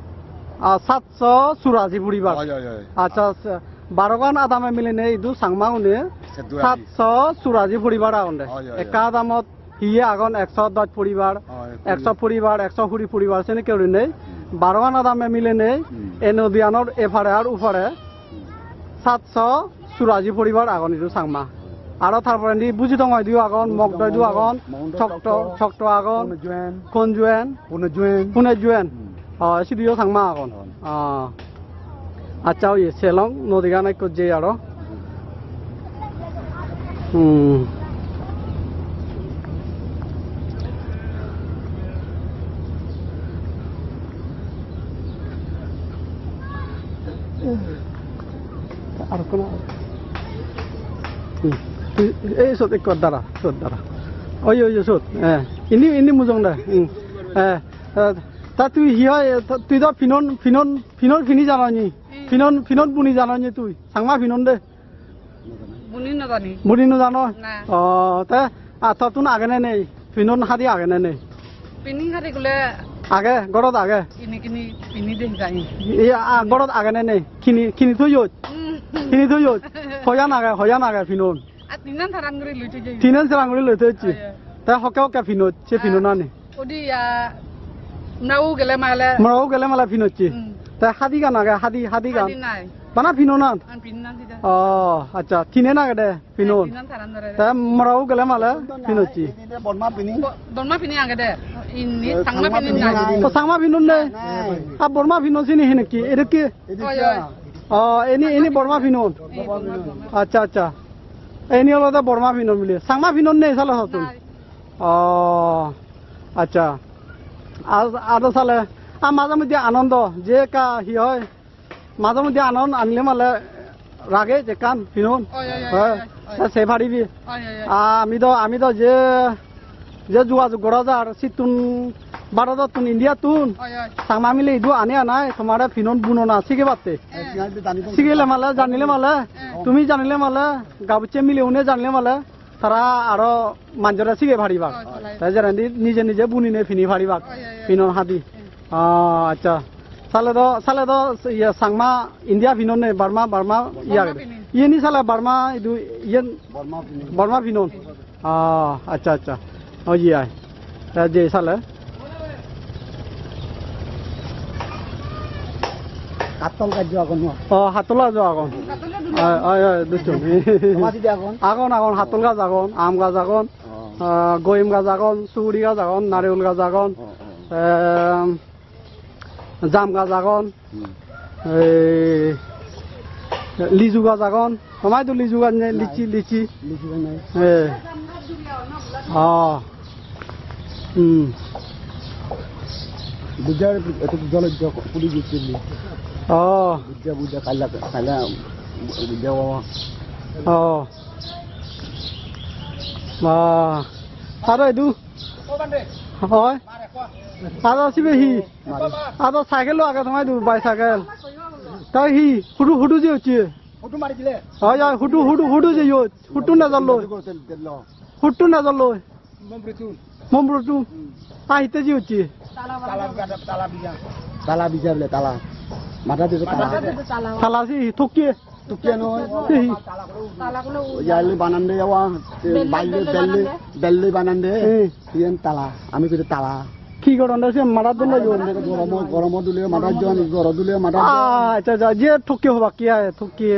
Ah, satso suraji poribar. Oi, oi, oi. Accha, accha. Barogan adame milinei idu Changma une. Seddu aji. Satso suraji poribar agonde. Oi, oi, oi. Ekka adamot hiye agon ekso dos poribar, oh, ekso poribar, ekso kuri poribar, senekke gurinei. Hmm. Barogan adame milinei, hmm, ei nodiyanor epare ar upare, hmm, satso suraji poribar agon idu Changma. Aro tar porendi Bujidongo idu agon, Bujidongo, Mogdo idu agon, Mogdo, Chokto, Chokto, Chokto agon, Punojuen. Konjuen. Punojuen. Punojuen. Hmm. Oh, siduyo Changma agon. Agon. Oh. Accha, oye, selong, nodigan ekko jei aro. Hmm. Aro kono. Hmm. Ei, sot ekko dara, sot dara. Oye, oye, sot. Eh, indi, indi mujong de. Hmm. Eh, eh, ta tui hi hoi, ta tui do pinon, pinon, pinon pini jano ni? Hmm. Pinon, pinon buni jano ni tui? Changma pinon de. Buni no jani. Buni no jano? Na. O, te, a, tottun age ne nei? Pinon hadi age ne nei? Pini hadi gule age, gorot age? Ini kini pini de jai. Iya, a, gorot age ne nei? Kini, kini toyot? Hmm. Kini toyot? Hoyan age, hoyan age pinon? A, tinan saran guri loi toyot. Tinan saran guri loi toyot. Ayo. Te hokke hokke pinot, se, a, pinonani? Udi ya, mrau gele male. Mrau gele male pinocche. Hmm. Te hadi gan age, hadi, hadi gan. Hadi nai. Bana pinonan? An pinonan sida. Oh, accha. Tinen agede pinon. Tinen taran dore. Te mrau gele male pinocche. Ede Borma pini. Bo-, Borma pini agede. Inni, eh, Changma, Changma pini pini nai. Nai. To Changma pinon ne? Nai. A Borma pinon sini hinekki? Edekki? Oi, oi. Oh, eni, eni Borma pinon. Borma pinon. Accha, accha. Eni olode Borma pinon bile. Changma pinon nei sale hottun. Nai. Oh, accha. Ar, aro sale, a, maje moddhe Anando, je ekka hi hoi, maje moddhe Anand anile male rage jekkan pinon. Oi, oi, oi, hoi, oi, oi. Ta se paribi. Oi, oi, oi. A, ami do, ami do je, je jugajug gora jar, sittun Bharotottun, Indiattun. Oi, oi. Changma mile idu ani anai, tomare pinon bunona sigebatte. Eh. Sigele male, janile male, eh, tumi janile male, gabucche mile une janile male, tara aro manjore sige paribak. Oi, oi. Te jerendi nije nije bunine pini paribak. Oi, oi, oi. Pinon hadi. Oi. Ah, accha. Sale do, sale do, iye, Changma, India pinon ne, Burma, Burma, Burma iye agede. Pinon. Iyeni sale Burma, idu, iyen Burma pinon. Burma pinon. Ah, accha, accha. Oi, iye ai. Te je sale. Hattol gaj agon no? Oh, hattol gaj agon. Ai, ai, ai, dusum. Tomar sidi agon? Agon, agon, hattol gaj agon, aam gaj agon, oh, ah, goyem gaj agon, suguri gaj agon, narigul gaj agon. Oh, oh. Em, jam gaj agon. Hmm. Ei, lichu gaj agon. Tomar idu lichu gaj nei, nai. Lichi, lichi. Lichu gaj nei. Eh. Oh. Hmm. Buja, eto jolo jok, puri gecche ni. Oh. Buja, buja, kala, kala, buja, wawa. Oh. Ah. Aro idu? Hoi? Aro sibe hi? Aro cycle lo age tomar idu, bicycle. Tai hi? Hudu, hudu je hocche? Hudu mari dile. Hoi, hoi, hudu, hudu, hudu je hocche. Hudu na jalo. Hudu na jalo. Mombrutun. Mombrutun. Hmm. Ah, hitte je hocche? Tala, tala, tala bija. Tala bija bole tala. Mada de tala. Mada de tala. Tala si thokki. Tukian oi. Hi? Tala gulo. Yali banande yawa. Belle, balle, belle belle, banande. Belle banande. Hi? Iyan tala. Ami koi tala. Hi goron de siyen madat dun loi? Goromo, goromo dule madat jon, goro dule madat jon. Ah, accha, accha, je thokke hobak ki ai, thokke,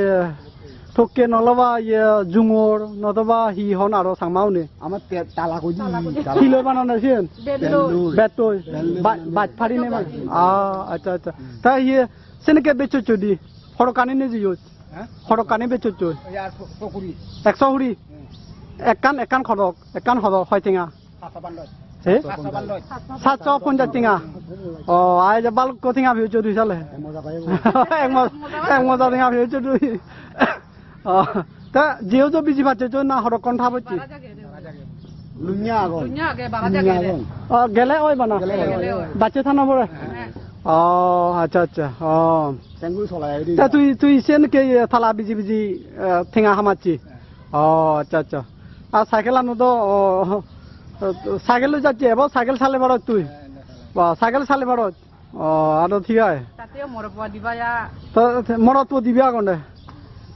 thokke noloba ye jungor, notoba hi hon aro Changma une? Ama te-, tala koji, tala. Hi loi banana siyen? Belloi. Bettoi. Belloi. Ba-, banana. Baj pari ne ma? Ah, accha, accha. Ta ye, sene ke bechocho di? Horokkani ne jiyo? Ha? Horokkani bechocho? Oya, ekso kuri. Ekso kuri? Hmm. Ekkan, ekkan hodok, ekkan hodok, hoi tenga? Satso pannoj. He? Satso pannoj. Satso ponjaj tenga. O, ai je balukko tenga piyoccho tui sale. Ek moja pai bo. Ek mo-, ek moja tenga piyoccho tui. O, ta jeo jo biji pacche jo na horokkon thap hocche? Lunya agon. Lunya age, bara jage. Lunya agon. O, gele oi bana? Gele oi. Gele oi. Bacche thana pore? He. O, accha, accha. O. Sengul solai oi di. Ta tui, tui sen ke tala biji biji, eh, tenga hamacchi? He. O, accha, accha. Ar cycle ano do, o, cycle loi jacche, ebo cycle sale parot tui? He, he, he. Ba, cycle sale parot? O, aro thik age. Tateyo morot po diba ya? Ta, te, morot po diba agon de.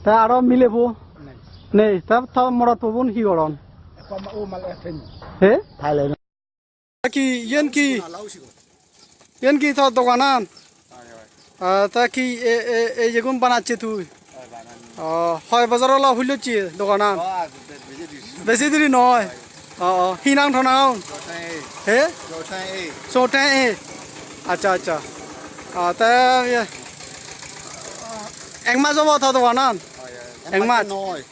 Ta aro mile po? Nei. Nei, ta, ta morot po bun hi goron? Ekko ma-, o mal ekhen. He? Thailand. Ki, yen ki? Yen ki to doganan? Ah, ta ki e, e, e, yegun banacche tui? O, hoi bojor olo hullocche doganan? Besi diri noi. O, o, hi nang to nang? He? Sote e. Accha, accha. Ah, ta ye. Ek mas obo to doganan? Ek mas? Noi.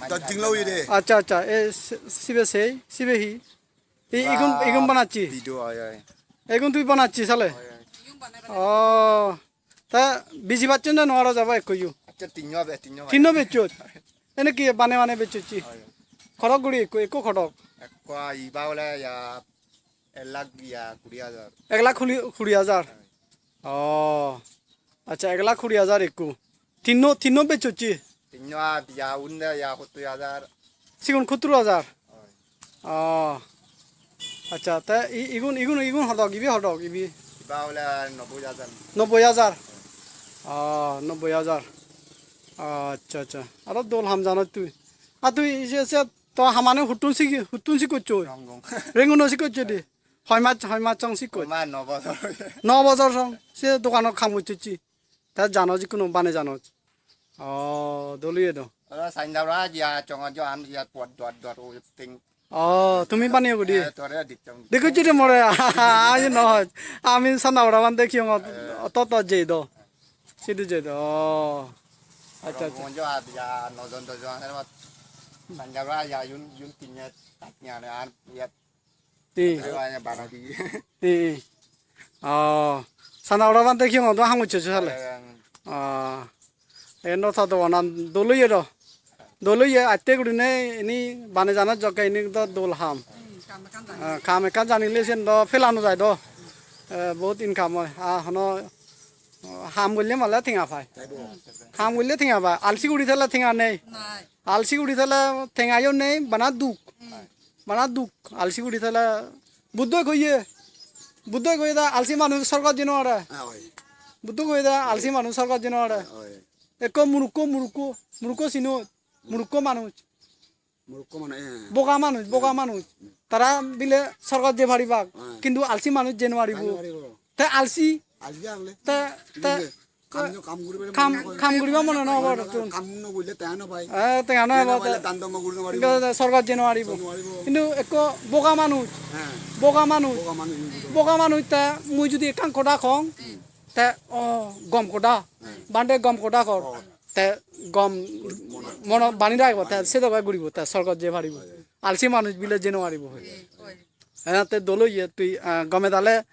Doj din loi de. Accha, accha. E, si-, sibe sei, sibe hi? I-, igun, igun banacchi? Video, oi, oi. Igun tui banacchi sale? Oi, oi. O, ta biji pacchon na nuaro jaba ekko yu? Accha, tinno be, tinno be. Tinno bechchot? Ene ki bane bane bechchocchi? Oi, oi. Hodok guri ekko, ekko hodok? Ekko iba ole ya, ek lakh ya kuri hajar. Ek lakh kuri, kuri hajar? Oi. O, accha, ek lakh kuri hajar ekko. Tinno, tinno bechchocchi? Tinno ar ya unde ya hottur hajar. Sigun hottur hajar? Oi. O. Accha, te i-, igun, igun, igun hodok, ibe hodok, ibe? Iba ole nobboi hajar. Nobboi hajar? O, nobboi hajar. Accha, accha. Aro dol ham janot tui. Ar tui se, se to hamani huttun sigi, huttun sikkochchoi? Rangoon. Rangoon-o sikkochchoi di? Hoi mas, hoi mas song sikkoi? Hoi mas, no bojor. No bojor song. Se doganot ham gocchocchi. Te janoj ikkunu bane janoj. O, dol oye do. Aro sanja bra ya chonga jo an ya puat duat duat o ting. O, tumi baneyo gudi? Eh, tore dikchong. Dekhochchi de more. Ami no hoj. Ami sanja bra ban dekhiyong ot, ot, ot jei do. Sidu jei do. O. Accha, accha. Aro monjo ad ya nojon dojon aro sanja bra ya yun, yun tinye tak ya an ya Hi? Ayo, ayo, bara di. Hi, hi. O, sanja bra ban dekhiyong do ham gocchoccho sale. Ayo, ayo. O. Eno to doganan dol oye do. Dol oye atte gurine ini bane jana jokke ini do dol ham. Hmm, kam ekkan jani. Ah, kam ekkan janile siyen do pela no jai do. Eh, bahut income oi. Ah, hono, oh, ham golle male tenga pai. Ham golle tenga pai. Alsi guri thele tenga nei. Nai. Alsi guri thele tengayo nei, bana duk. Hmm. Bana duk, alsi guri thele. Buddhoi hoye, Buddhoi hoye de alsi manuj sorgot jei no pare. Ah, oi. Buddhoi hoye de alsi manuj sorgot jei no pare. Ah, oi. Ekko murukko, murukko, murukko sino, murukko manuj. Murukko manuj, eh. Boga manuj, boga manuj. Tara bile sorgot jei paribak, eh, kintu alsi manuj jei no paribo. Jei no paribo. Te alsi, alsi agle. Te, te, bile. Kam, kam guribar kam, mone no gore. Kam guribar mone no gore. Kam no gorile tenga no pai. Eh, tenga no pai. Tenga no paile dan dhormo guri no paribo. Sorgot jei no paribo. Jei no paribo. Kintu ekko boga manuj, he, boga manuj, boga manuj, boga manuj te mui judi ekkan hoda kong, hmm, te, o, gom hoda, hmm, bhante gom hoda hor, oh, te gom mone, mone bani ragibo, te, oh, sedokke guribo, te sorgot jei paribo. Oh, yeah. Alsi manuj bile jei no paribo. Hmm, oh, yeah. Eh, te dol oye tui, ah, gome dale,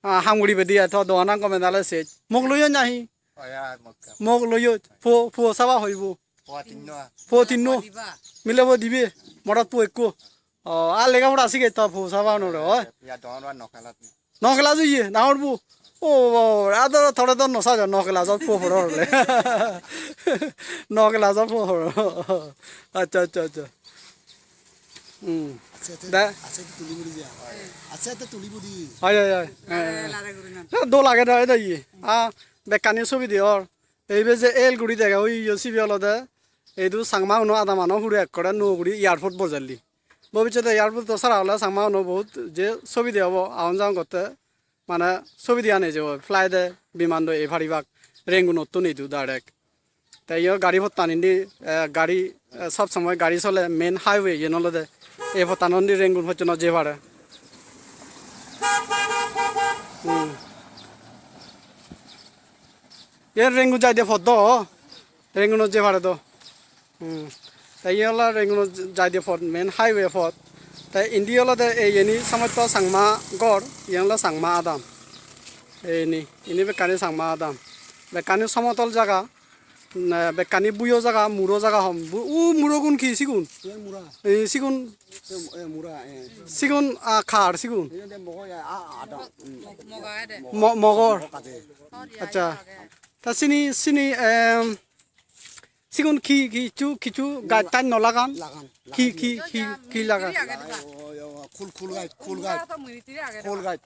ah, ham guribe de ai, to doganan gome dale sej. Mok loiyo nahi? Oi, oi, mok. Mok loiyo, puo, puo saba hoibo? Puo tinno. Puo tinno? Diba. Mile puo dibe? Morot puo ekko. O, ar lega pora sige to puo saba onore, oi? Ya, don wa no class. No class oye, dangor puo. O, o, ado tore do no sajo, no class ot puo poror ole. No class ot puo poror. Accha, accha, accha. Hmm. Accha, accha, da. Accha, tuli buri ja. Accha, accha, tuli buri. Oi, oi, oi. Lare, lare guri na. Eh, dol age do, edo iye. Ah, bekkani sobi diyor. Eibe je el guri dega oi, iyo sibe olode. Eidu Changma uno adamano hure ekkore nuo guri airport bojelli. Bobissote airport-o sara ole Changma-uno bohut je sobide obo, agon jagon gotte, mane sobide ani jebo, flight-e, biman-doi ei paribak, Rangoon-ottun idu direct. Te iyot gari pottan indi, eh, gari, eh, sob somoi gari sole main highway iyen olode. Ei pottan indi Rangoon pojjonto jei pare. Hmm. Iyen Rangoon jaide pot do. Rangoon-ot jei pare do. Hmm. Te iyen olode Rangoon-ot jaide pot, main highway pot. Te indi olode ei iyeni somosto Changma ghor, iyen olode Changma adam. Ei ni, ini bekkani Changma adam. Bekkani somotol jaga. Na, bekkani buyo jaga, muro jaga hom. Bu-, u murogun hi sigun? Iyan mura. Ei sigun, Iyan, iyan mura, eh. Sigun, ah, khar sigun. Iyan de mogo ya, ah, ada. Hmm. Mo-, mogor. Mogo kade. Accha. Ta sini, sini, em, sigun hi, hi, kichu, kichu gaj taj no lagan? Lagan. Hi, hi, hi, hi lagan? Lagan, o, o, o, khul, khul gaj, khul gaj. Khul gaj.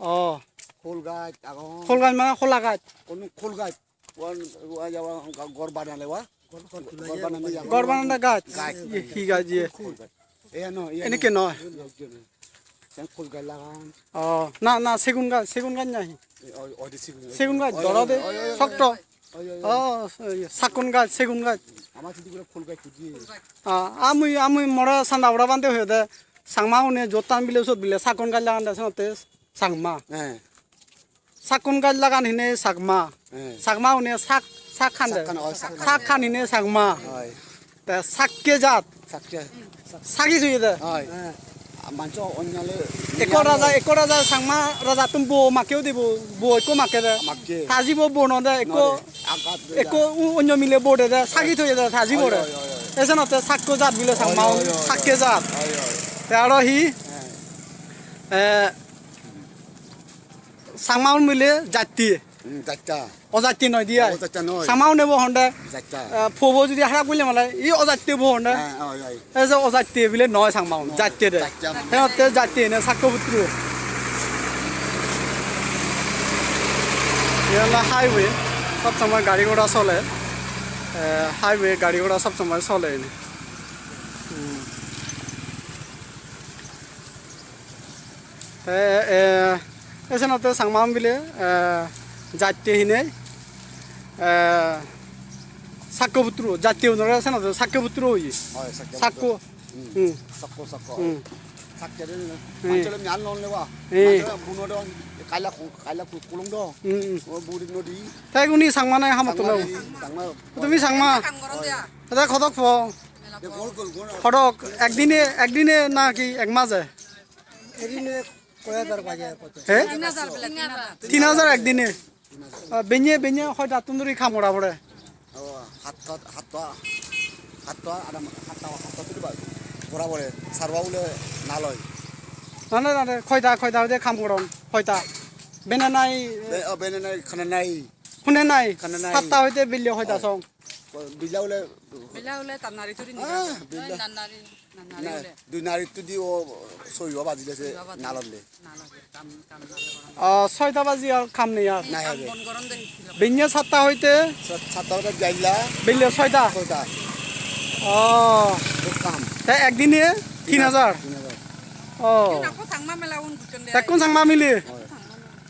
Oh. Khul gaj agon. Khul gaj mane hola gaj? Onu khul gaj. Wan, wan, wan, gor banale wa? Gor, gor tule gor ye, banale gor ya. Gor banale gaj? Gaj. Ye, hi gaj ye? Khul gaj. Eya no, eya no. Eneke noi. Sen khul gaj lagan. Oh, na, na, segun gaj, segun gaj nahi? E, oi, oi, de segun. Segun gaj, oi, doro oi, de, oi, oi, oi, sokto. Oi, oi, oi. Oh, so, ye, sakkon gaj, segun gaj. Ama sidi gora khul gaj kuji. Ah, amui, amui more sanda bora bhante hoye de, Changma une jottan bile sot bile sakkon gaj lagan de senotte Changma. Eh. Sakkon gaj lagan hine Chakma. Eh. Chakma une sak, sak hande. Sak han, oi, sak han. Sak han hine Chakma. Oi. Te sakke jat. Sakke. Sagi thoye de. Oi. Eh. Manjo onyale. Ekko raja, ekko raja Changma rajattun bo makke udi bo, bo ekko makke de. Makke. Taji bo bo no de ekko. No de. Agat de. Ekko u-, onyo mile bo de de, sagi thoye de, taji bo de. Oi, oi, oi, oi. Esenotte sakko jat bile Changma. Oi, oi, oi, oi. Sakke jat. Oi, oi. Te aro hi? Eh. Eh, Changmaun mile jatte. Hmm, jatta. Ojatte noi diye. Ojatte noi. Changmaune bo honde. Jatta. Eh, phobo judi harap gulle male, i ojatte bo honde. Eh, oi, oi. Ei je ojatte bile noi Changmaun, noi, jatte de. Jatte. He hotte jatte ne sakko putro. Iyan olode highway, sob somoi gari ghoda sole. Eh, highway gari ghoda sob somoi sole ene. Hmm. Te, eh, esenotte Changma bile, eh, jatte hinei, eh, sakko putro, jatte unore esenotte sakko putro oye. Oi, sakko putro. Sakko. Hmm. Hmm. Sakko, sakko. Hmm. Sakke de. Hmm. Manjore nyan non lewa. Hmm. Manjore buno don, kaila ku-, kaila ku-, kulung do. Hmm, hmm. O buri nodi. Te iguni Changma nai hamotto na? Changma nodi, Changma. Tumi Changma? Kam goron dia. Oi. Te hodok po? Hodok, ekdine, ekdine naki ek maje? Ekdine koi hajar baje koi. He? Tin hajar bile, tin hajar. Tin hajar ekdine. Ah, benye, benye hoitattun dhuri kam gora pore? O, hatta, hatta, hatta, adam, hatta, hatta dhuri ba-, gora pore. Sarwa ule na loi. Nane, nane, hoita, hoita hoide kam goron, hoita. Bene nai. Be-, o, bene nai, khana nai. Hune nai. Khana nai. Satta hoite bille hoita song. Billa ule. Billa ule tan nari turi ni. Ah, billa. Oi, nan nari, nan nari na, ule. Dui nari tudi o soiwa bajile se. Soiwa bajile. Nalonde. Nalonde, kam, kam nale goron. Ah, soita baji ar kam nei ar. Nei, kam habe. Bon goron de hittila. Benne satta hoite. Sat-, satta hoite jailla. Bille soita. Soita. Oh. O kam. Te ekdine tin hajar? Tin hajar. Oh. Ekko Changma mela un buchon de. Ekkun Changma mile? Oi.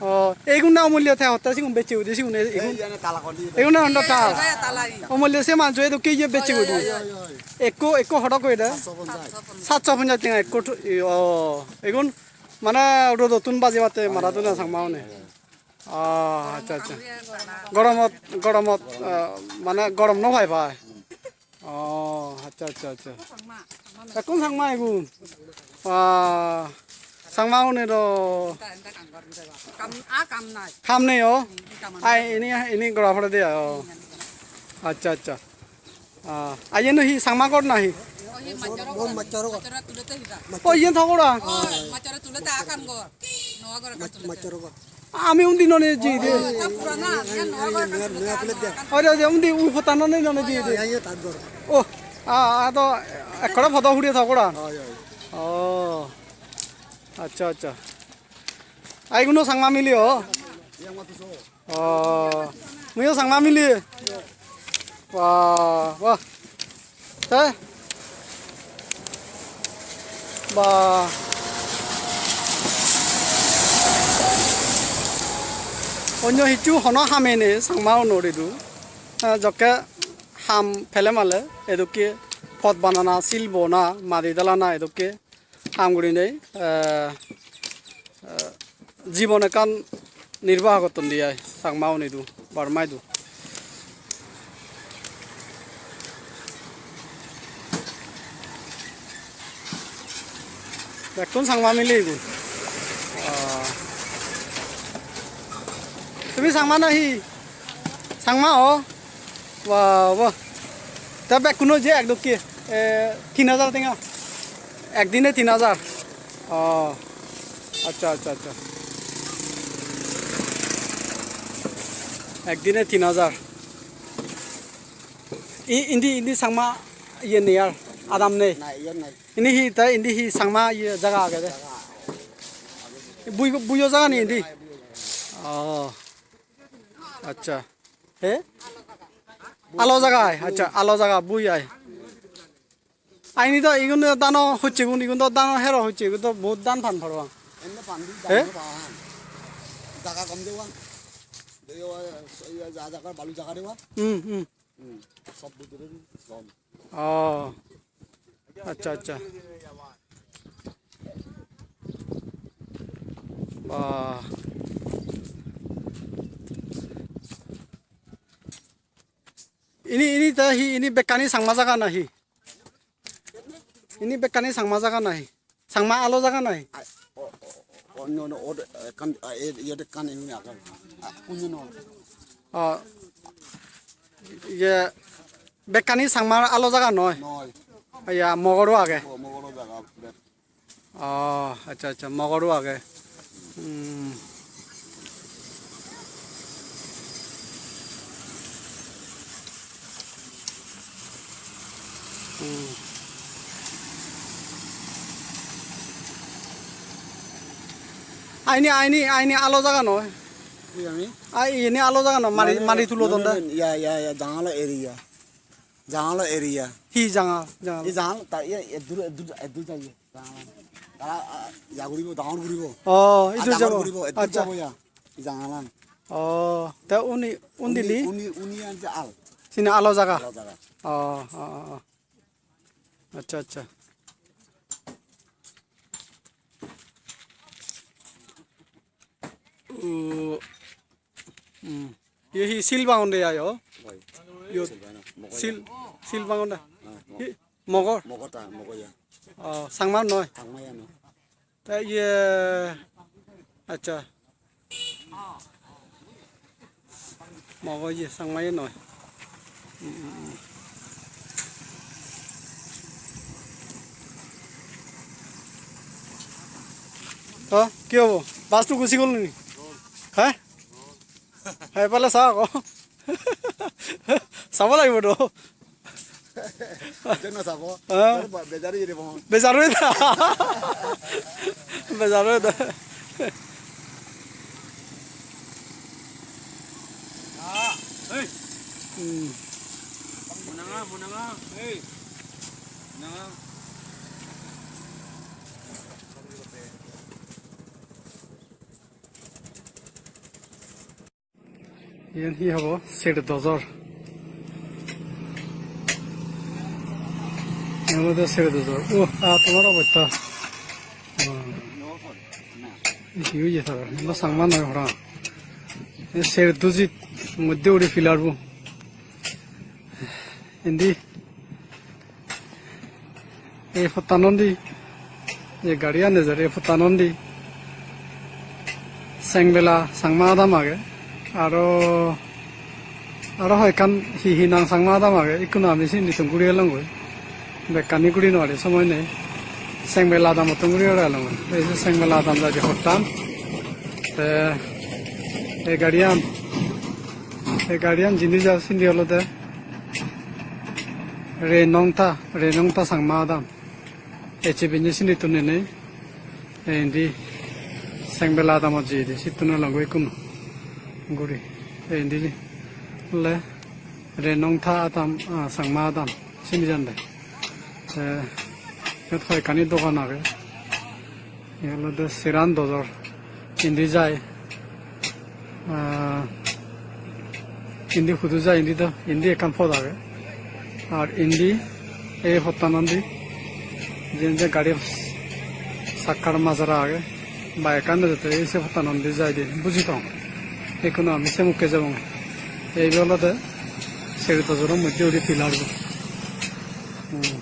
O, eigun na omollo te hotte sigun bechche guri sigun, e-, eigun. Ei jane tala koni. Eigun na hondo tal. Ei, ei, tala ei. Omollo se manjo edokke iye bechche guri. Oi, oi, oi, oi. Ekko, ekko hodok hoide? Satso ponjaj. Satso ponjaj tenga ekko thu-, i, o, eigun mane rodottun bajebatte mara duna Changma une. O, accha, accha. Goromot, goromot, eh, mane gorom no pai pai. Oh, accha, accha, accha. Ekkun Changma igun. Wah, Changma une do. Kam, ah, kam nai. Kam nei o? Hmm, kam nai. Ai, ini, ini gora pore de o. Accha, accha. Ah, ai, eno hi Changma ghor nahi? Oh, hi Machoro ghor. Machoro ghor. Machoro tulete hi da. Oh, iyen tho gora? Oh, Machoro tulete akan ghor. Noa ghor akan tulete. Machoro ghor. Ami undi none jei de. Oi, oi, oi, oi, oi, oi, oi. Oi, oi, undi u pottan none none jei de. Oi, oi, oi, oi. Oh, a, a, to ekkore podo hure tho gora. Oi, oi. Oh. Accha, accha. Ai, iguno Changma mile o? Oh. Muiyo Changma mile. Wah, wah. Te? Ah, onyo hissu hono hame nei Changma unor idu. Ah, jokke ham pele male edokke pot banana, sil bona, madi dalana edokke ham gurinei, eh, eh, jibon ekkan nirbaho gotton de ai Changma unidu, Burma idu. Bekkun Changma mile igun. Ah. Tumi Changma nahi? Changma o? Wah, wah. Ta bekkuno je ek dokke, eh, tin hajar tenga. Ekdine tin hajar. Oh. Accha, accha, accha. Ekdine tin hajar. I, indi, indi Changma iye nei ar, adam nei. Na, iyot nei. Indi hi, ta indi hi Changma iye jaga agede? Jaga. Bui, buiyo jaga ni indi? Oh. Accha. He? Alo jaga ai. Accha, alo jaga bui ai. Aini do igun do dano hocche gun, igun do dano hero hocche, igun do bahut dan pan parapang. Enne pan di, eh? Dan pan. Jaga kom de wa. De wa, ja jaga, balu jaga de wa. Hmm, hmm. Hmm. Sob bidire di, kom. Oh. Accha, accha. Bah. Ini, ini ta hi, ini bekkani Changma jaga nahi? Ini bekkani Changma jaga nahi? Changma alo jaga nahi? Ai, o, o, o, onno, onno, o, ekkan, a, e, iyot ekkan ini age. A, onno no. O, iye, bekkani Changma alo jaga noi? Noi. Iya, Mogoro age. O, Mogoro jaga, bek. Oh, accha, accha, Mogoro age. Hmm. Hmm. Aini, aini, aini alo jaga noi. Hi ami? Ai, ini alo jaga noi, mari, mari tulodon de. No, no, no, ya, ya, ya, jangalo area. Jangalo area. Hi jangal? Jangal. Ei jangal, ta, iya, eddur, eddur, eddur jaiye. Jangalan. Tara, ah, ya guribo, dangor guribo. Oh, idu jabo. Dangor guribo, eddur jabo ya. Ei jangalan. Oh, te uni, undi ni? Uni, uni, uni anje al. Sini alo jaga? Alo jaga. Oh, oh, oh, oh. Accha, accha. Uh, hmm. Ye hi sil bangon de ayo? Oi. Yo. Sil bangon. Sil, sil bangon de. Ah, mo- Hi, Mogor? Mogor ta, Mogor ya. Oh, Changma noi? Changma ya no. Ta ye, accha. Mogor ye, Changma ye noi. Hmm, hmm, hmm. To, ki hobo? Bus to gusi gol ni? He? He, pale sa ako. Sabo lagibo do. Jonno sabo. Ha? Bejar oye de bon. Bejar oye de. Bejar oye de. Ah, hey. Hmm. Munanga, munanga, hey. Munanga. Iyen hi hobo? Ser dojor. Iyen olode ser dojor. Oh, ah, tomar obosta. Oh. Hi oye tara? Iyen Changma noi parapang. Iyen ser dojit moddhe guri pillar bo. Indi ei pottanondi, je gariyan ejer ei pottanondi Sengbela Changma adam age, aro, aro hoyekkan hi hi nang Changma adam age, ikkunu ami sindi tun guri elongoi, bekkani guri nw pari, somoi nei. Sengbela adamottun guri elongoi, ei je Sengbela adam jaide pottan, te ei gariyan, ei gariyan jindi jar sindi olode Renongta, Renongta Changma adam. Ecche benne sinittun enei, eh, indi Sengbela adamot jeyede, sittun olongoi ikkunu guri. Eh, indi ole Renongta adam, ah, Changma adam, sini jande. Eh, iyot hoyekkani dogan age. Iyen olode Seran dojor. Indi jai. Ah, indi hudu jai, indi do, indi ekkan pot age. Ar indi ei pottanondi, jiyen je gari sakkar majara age, bike ekkan dojette ei se pottanondi jai de, buji tong. Ekkunu ami se mukke jebong. Ei olode Seri dojoro moddye guri pillar bo. Hmm.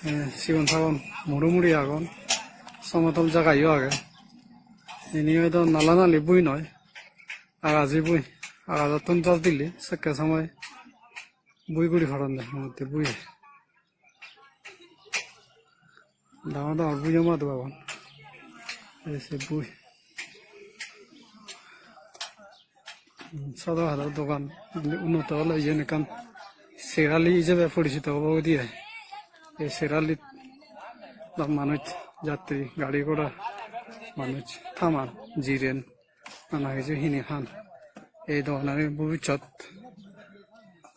Eh, sigon sagon muro muri agon, somotol jagayo age. Ini hoyto nala nali bui noi, agaji bui, agajottun jor dile sekke somoi bui guri paronde, motte bui. Dangor dangor buiyo madu agon. Ei se bui. Hmm, sodo hado dogan, indi unnoto ole iyen ekkan Sherali ijebe porichito obo goi de ai. Ei Sheralit do manuj jattri, gari ghoda, manuj thaman, jiren, nana hiju hini han. Ei doganani bobissot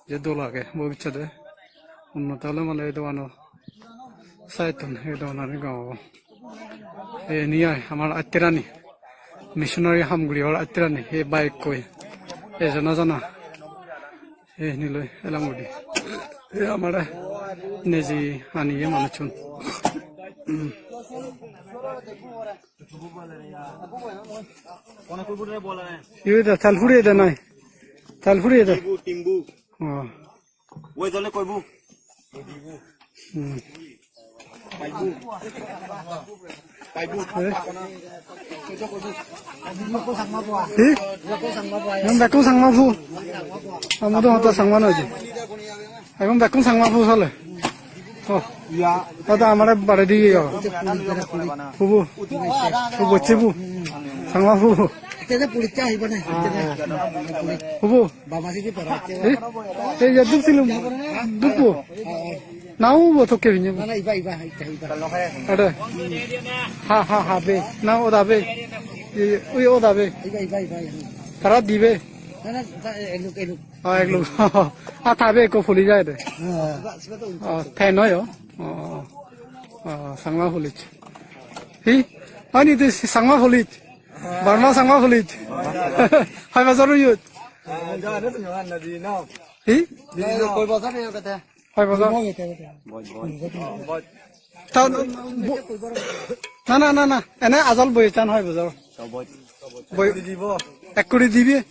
je dol age, bobissode unnoto ole mane ei dogano saittun ei doganani gom obo. Ei ni ai amar atterani, missionary ham guribar atterani, ei bike koi ejana jana, ei niloi elang guri. Ei amare neji aniye manuchun. Hmm. Ibe de tal puriye de nai. Tal puriye de. Oh. Woi, jole koibu. Hmm. Paibu. Paibu. Eh? Hi? Igun bekkun Changma pu. Amar do hoda Changma noi je. Igun bekkun Changma pu sale. Oh. Iya. Ada amare bare di yo. Hubu. Hubu chibu. Changma pu. Ete de puricha ahibo ne. Hubu. Baba sidi para. Eh? Eh, ya dup silum. Dup bo. Nau bo tokke binye. Na, na, iba, iba, iba, iba. Ada. Ha, ha, ha, be. Na, oda be. Ui, oda be. Iba, iba, iba, iba. Tara dibe. Na, na, ta, eluk, eluk. Ah, eluk. Ah, tabe ko phuli jai de. Ah. Ah, te noi, oh. Oh, oh. Ah, Changma police. Hi? Ani de Changma police. Burma Changma police. Hai bazar yut. Hi? Koi bazar ne kete? Hoi bojor? Ta, bu-, na, na, na, na. Ene ajol boyechan hoi bojor? Boi-, ek kuri dibe?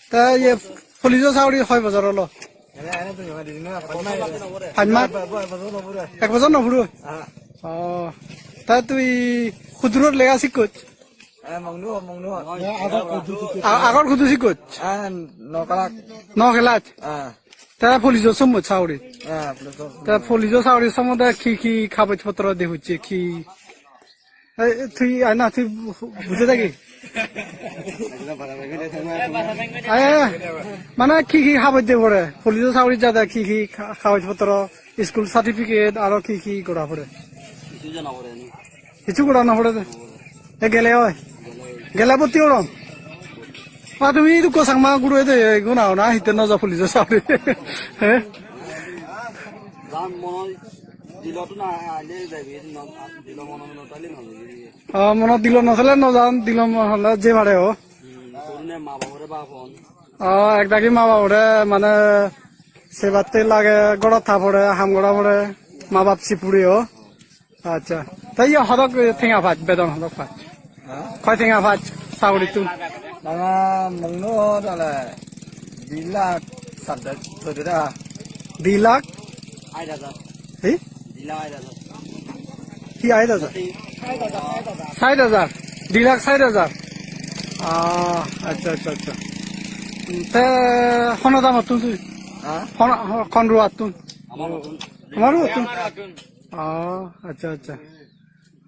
Ta iye police o sagori hoi bojor olo? Pach mach? Ek bojor no puro? Oh. Ta tui hudurot lega sikkoch? Eh, mongnu, mongnu. A-, agor hudu sikkoch? Eh, no class. No class? Eh. Te police o somot sagori? Eh, police o somot. Te police o sagori somode ki ki kagoj potro de hocche ki? Eh, tui, ai na, tui bu-, buje dagi? Ai, ai, ai. Mane ki ki kagoj de pore? Police o sagori jade ki ki ka-, kagoj potro, school certificate, aro ki ki gora pore? Hissu jana pore ni. Hissu gora no pore de. E gele oi. Gele bhotti gorom. Ma tumi idukko Changma guro ede, e guna ona hitte no ja police o sagori. He? Jan mono dilo to na ale jabi, no, dilo mono no tale no jabi. Ah, mono dilo no tale no jan, dilo mono hole je pare o. Hmm, korune ma babore ba phone. Ah, ekdagi ma babore mane sebatte lage, gorot tha pore, ham gora pore, ma bap sipuri o. Accha. Te iye hodok tenga pach, bedon hodok pach? Ha? Hoi tenga pach, sagorittun? Bana mongno tale di lakh sat hajar. Di lakh? Hi? Di lakh sait hajar. Sait hajar? Di lakh sait hajar? Ah, accha, accha, accha. Te hono damottun tui? Ha? Hono, ho-, hon ruattun? Amar ruattun. Amar ruattun? Ah, accha, accha.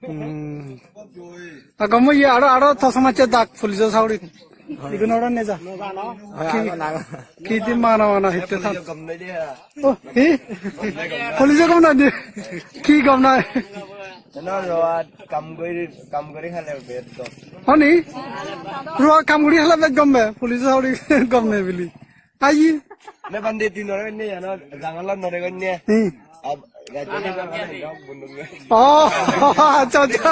Hmm. A, gom oye, aro, aro to somajje dak police o sagori. Igun aro neja. Ki, ki di mana mana hitte than. Oh, hi? Police o gom noi de. Ki gom noi? Kam gori, kam gori khale ber do. Honi? Ruwa kam gori khale ber gom be. Police o sagori gom noi bili. Ayi. Ne bande tin ore ne ya na, jangal ore ne. Hmm. Oh, accha, accha.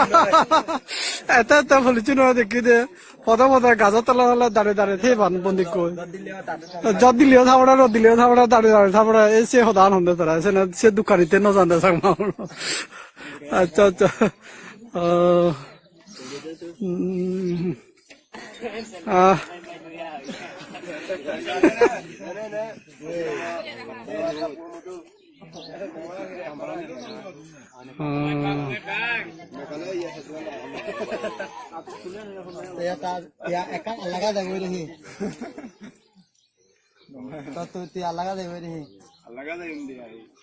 Ete, ete police-uno dekke de. Pode pode gajo tole tole dare dare theban bondikkoi. Jot dileyo thabore, rod dileyo thabore, dare dare thabore. Ei se hodan honde tara. Se na, se dukkanitte no jande Changma. Accha, accha. Oh. Hmm. Ah. Ah. Ya, ta, ya, ekkan alaga jagoi de hi. To, to, ti alaga jagoi de hi.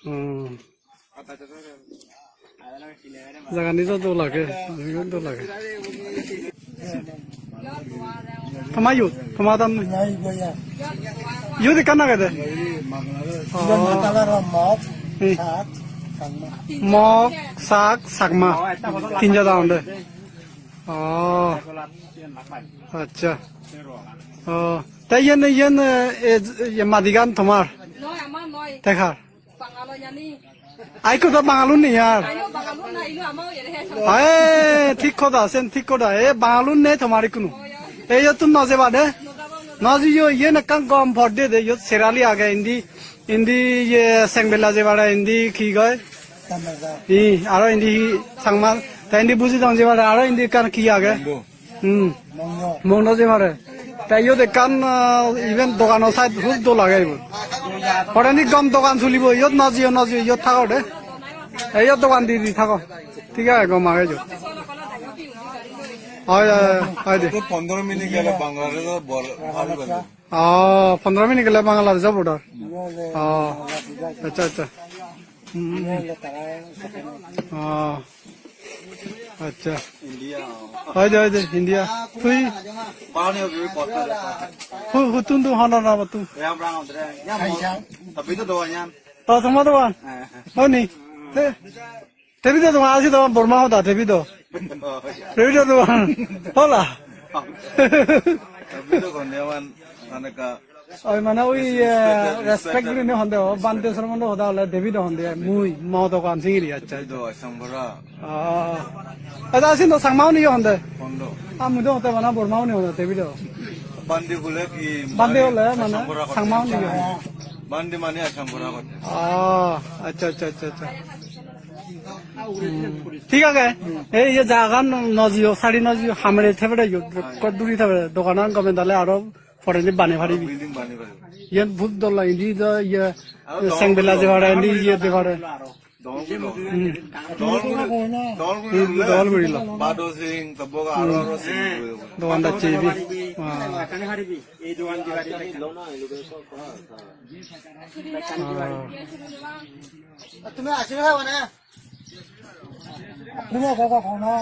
Hmm. Jagani do dol age, amiyo dol age. Toma iyot, toma adam. Iyot ekkan agede. Oh. Hi? Mok, Sak, Chakma. Tin jada onde. Oh. Accha. Oh. Te iyen, iyen, eh, eh, iye madigan tomar? Noi, amar noi. Te kar? Bangalor jani. Ai, ikko do Bangalor nei ar. Ayo, Bangalor na, ilo amar oyede he. Ae, thik hoda, sen thik hoda. E, Bangalor nei tomar ikkunu. Ei, iyottun no jeba de. No jiyo, iyen ekkan gom por de de, iyot Serali age, indi, indi iye Sengbela jebare, indi hi goi? Hi, aro indi hi Changma, te indi Bujidong jebare, aro indi ekkan hi age? Hmm. Mongno jebare. Te iyot ekkan, ah, iben dogano side hub dol age iben. Poreni gom dogan chulibo, iyot no jiyo, no jiyo, iyot thago de. Te iyot dogan di di thago. Thik age, gom age iyot. Oi, oi, oi, oi de. তো পনেরো মিনিট গেলে বাংলাদেশে বর-, পার হয়ে যাবে। Oh, pondro minute gele Bangladesh border. Oh, accha, accha. Hmm. Oh, accha. India. Oi de, oi de, India. Tui? Pani hobi kotha. Hu-, huttun tu hona na tu? Ya, brang andre. Ya, mo. Tapi itu doanya. Oh, sama doan. Eh. Oh, ni. Te. Davido dogan ase dogan Borma hoda, Davido. Davido dogan. Hola. Davido konde man, maneka. Oi, mane oi, respect, eh, respect gurinei honde, o, bhante sormonde hoda hole Davido honde, mui, mo dogan singiri, accha. Davido, Asambara. Ah. Ada asin do Changma uni honde. Kondo. Amu do hote bana Borma uni honde, Davido. Bhante hole ki? Bhante hole mane Asambara kote. Changma uni honde. Bhante mane Asambara kote. Ah, accha, accha, accha, accha. Hmm. Thik age. Ei je jagan no jiyo, sari no jiyo, hamre thebere yo, ekko duri thebere, doganan gome dale aro poredi bane paribi. Building bane paribi. Yen bhut dol lage, indi do iye, aro dol Sengbela guri je pare, indi iye de pare. Dol guri. Hmm. Dol guri. Dol guri. Hmm, dol guri lo. Bado sing, tebok aro, aro sing. Dogan da chebi. Ah. Ah. তুমি আসলে খাবো না।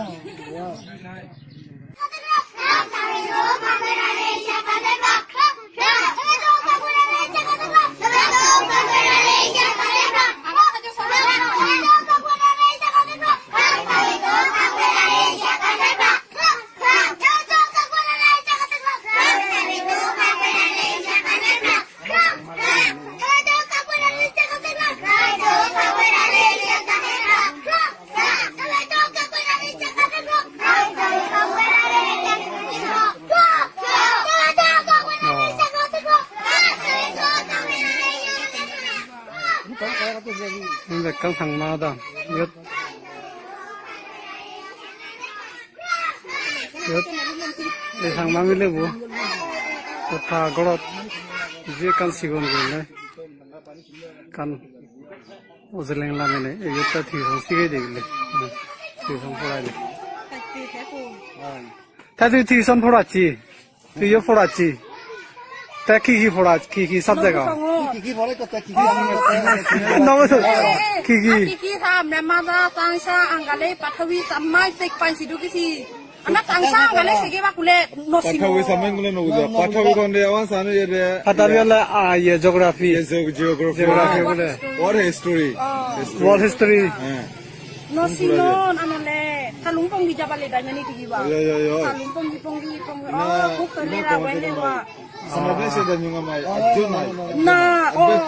Ini bekkan Changma ada. Iyot, iyot ei Changma milebo. Iyot ta gorot je ekkan sigon gurinei. Ekkan ujoleng laminei. Iyot ta tuition sigei de bile. Hmm. Tuition porai de. Ta tui tuition poracchi? Tuiyo poracchi. Te ki ki porach, ki ki subject agon? Ki ki pore to, ki ki? Nobo to. Ki ki? Ki ki sa, me ma da, tang sa, angale, pathawi, sa, mai sek pan sidu kisi. Ana tang sa, angale sege ba kule no sino. Pathawi sa men kule no bujo. Pathawi konde awan sa no ye de. Pathawi ole, ah, ye geography. Ye geo-, geography. Geography bole. Or history. Oh. History. World history. Eh. No sinon, anole, Salung Pongdi jabale dai mani tigi ba. Yo, yo, yo. Salung Pongdi, Pongdi, Pongdi. Oh, kuk sene ra wene wa. Sama dai se da nyunga mai, ajo nai. Na, oh.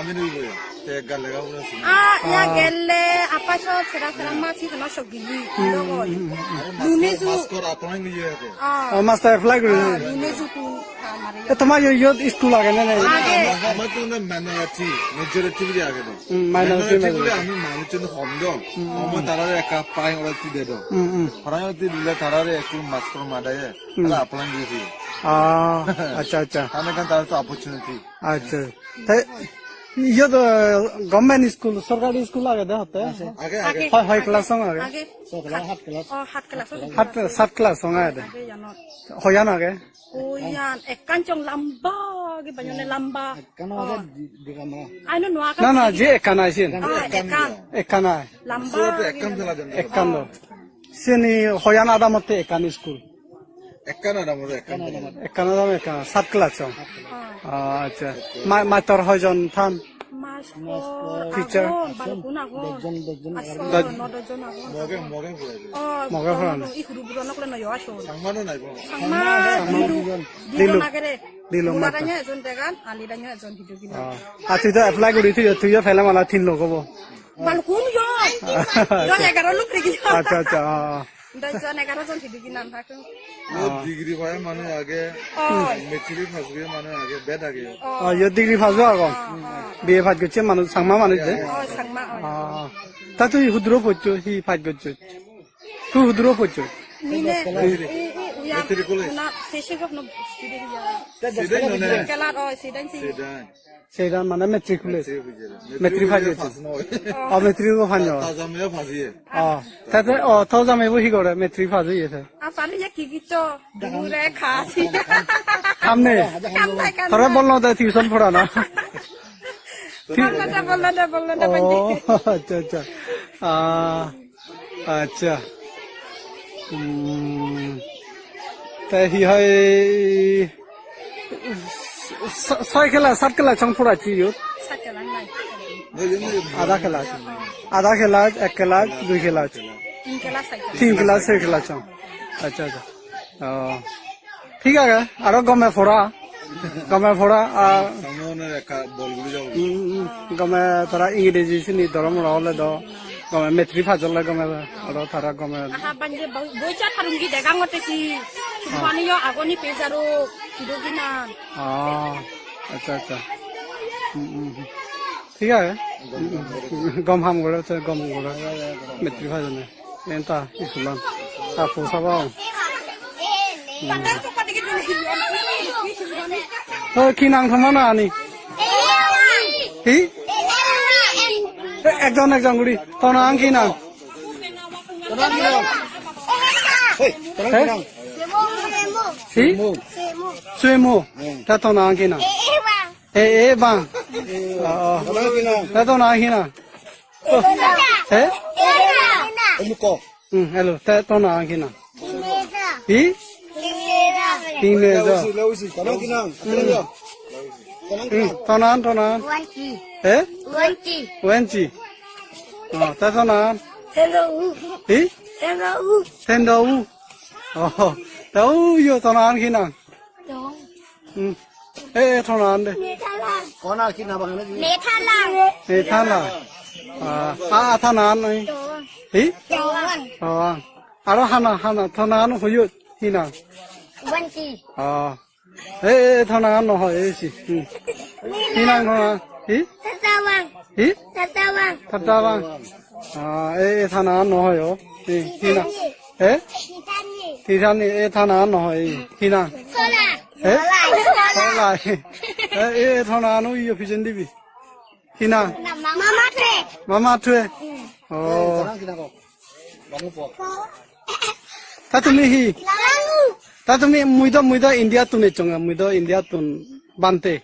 Mami nui boya. Te ek gal lega pura sini. Ah, ya gelle, apa so sera sera ma si kena sogi ni. Are Nune master, su- master apply ni ye ko. Ah. Oh, master apply guri. Ah, Nune su tu, ah, mare. E, tomar yo, yo school age na nei? Age. Ama, ama tu na minority, majority bile age do. Hmm, minority, minority bile majority. Ami manu chun hom do. Hmm. Ama tarare ekka pai ora ti de do. Hmm, hmm. Ora ti dile tarare ekku master madaye. Hmm. Ara apply guri. Ah, acha, acha. Ane kan tarar to opportunity. Acha. Te, iyot, eh, government school, sorkari school age de hotte? Age, age. Hoi, hoi class song age? Age. Sat class, hat class. Oh, hat class. Hat, sat class song age de. Age, janot. Hoyan age? Hoyan, ekkan chong lamba, ki banyone lamba. Ekkan age, oh. Di, di kama. Ai no, no, na, na, je ekkan ai sin. Ah, ekkan. Ekkan ai. Lamba. So, ekkan pela jan. Ekkan do. Sini hoyan adamotte ekkan school. Ekkan adamotte ekkan pela. Ekkan adam ekkan, sat class o. Ah. Ah, acha. Ma-, mastor hoijon than? Mastor teacher? Agon, balukkun agon. Dojjon, dojjon agon. Agon, doj- no dojjon agon. Moge, moge pura. Oh, moge pura. I huru buro nokle no yo ason. Sangma no nai bo. Sangma, Sangma. Dilu. Dilu. Dilu nagere. Dilu mata. Mata. Danyo ejon degan, Ali danyo ejon hidu gini. Ah. Ar tui to apply guri tui, tui yo pele mala tin lok obo. Balukun yo. Dos egaro luk rigi. Accha, accha. Ah, ah. Dos jon egaro jon hidu ginan thaku. Yo degree paye mane age, oi, matric pass goye mane age, bed age. Oh, yo degree pass o agon. Oh, oh. B A pass gocche manuj, Changma manuj de. Oh, Changma, oi. Ah. Ta tui huduro poccho, hi pass goccho? Tui huduro poccho? Mine, matric. E, e, uya, matric college. Una, seshe ko no student ya. Student no ne? Kelar, oi, student si. Student. Sedan mane matric hule. Matric hule. Matric pass hule, gocche. Pass noi. Oh, matric o pass noi. Ta jameiyo pass oye. Oh, tate, oh, to jameibo hi gore? Matric pass oye te. Apar ye ki gito dure khasi. Hamne. Tore bollo de tuition porana. Bollo de, bollo de, bollo de, oh, accha, accha. Ah, accha. Hmm. Te hi hoi, so-, soi class, sat class song poracchi iyot? Sat class nai. Ada class. Ada class, ek class, dui class. Tin class, soi class. Tin class, soi class song. Accha, accha. Oh. Thik age, aro gome pora. Gome pora, ah, samone ekka bol guri jabo. Hmm, hmm, hmm. Gome tara Ingreji sini dhorom ro ole do. Gome matric pass ole gome aro tara gome. Aha, banje bo-, boicha tharungi degangotte si. Sumani yo agoni pejaro, sido ginan. Ah, accha, accha. Hmm, hmm, hmm. Thik age. Gom ham gore, se gom gore. Matric pass ole. Enta isulan. Ta po sabong. Hmm. Oi, hi nang toma nangani? Hi? E, ekjon ekjon guri. To nang hi nang? He? Hi? Suemo. Ta to nang hi nang? E, e, bang. Oh, oh. Te to nang hi nang? He? Elo ko. Hmm, elo. Te to nang hi nang? Hi? Hi nang? Hmm, to nang, to nang. He? Wenchi. Oh, te to nang? Hi? Sendo u. Oh, te uyo to nang hi nang? Hmm. Eh, eh, to nang de. Nethala. Kona ki na bang ne? Nethala. Nethala. Ah, ah, to nang noi. Hi? Doan. Doan. Aro hana, hana, to nang hoyo, hi nang? Wenchi. Ah. Eh, eh, to nang no hoy, eh, si. Hmm. Hi nang to nang? Hi? Tatawang. Hi? Tatawang. Tatawang. Ah, eh, eh, to nang no hoyo. Hi, hi nang? Eh? Titani. Titani, eh, to nang no hoy. Hi nang? Sola. Eh? Sola. Sola. Eh, eh, to nang no yo pijen dibi. Hi nang? Mama thue. Mama thue. Oh. Ta tumi hi? Langu. Ta tumi mui do, mui do India tun ecchong, mui do India tun bhante.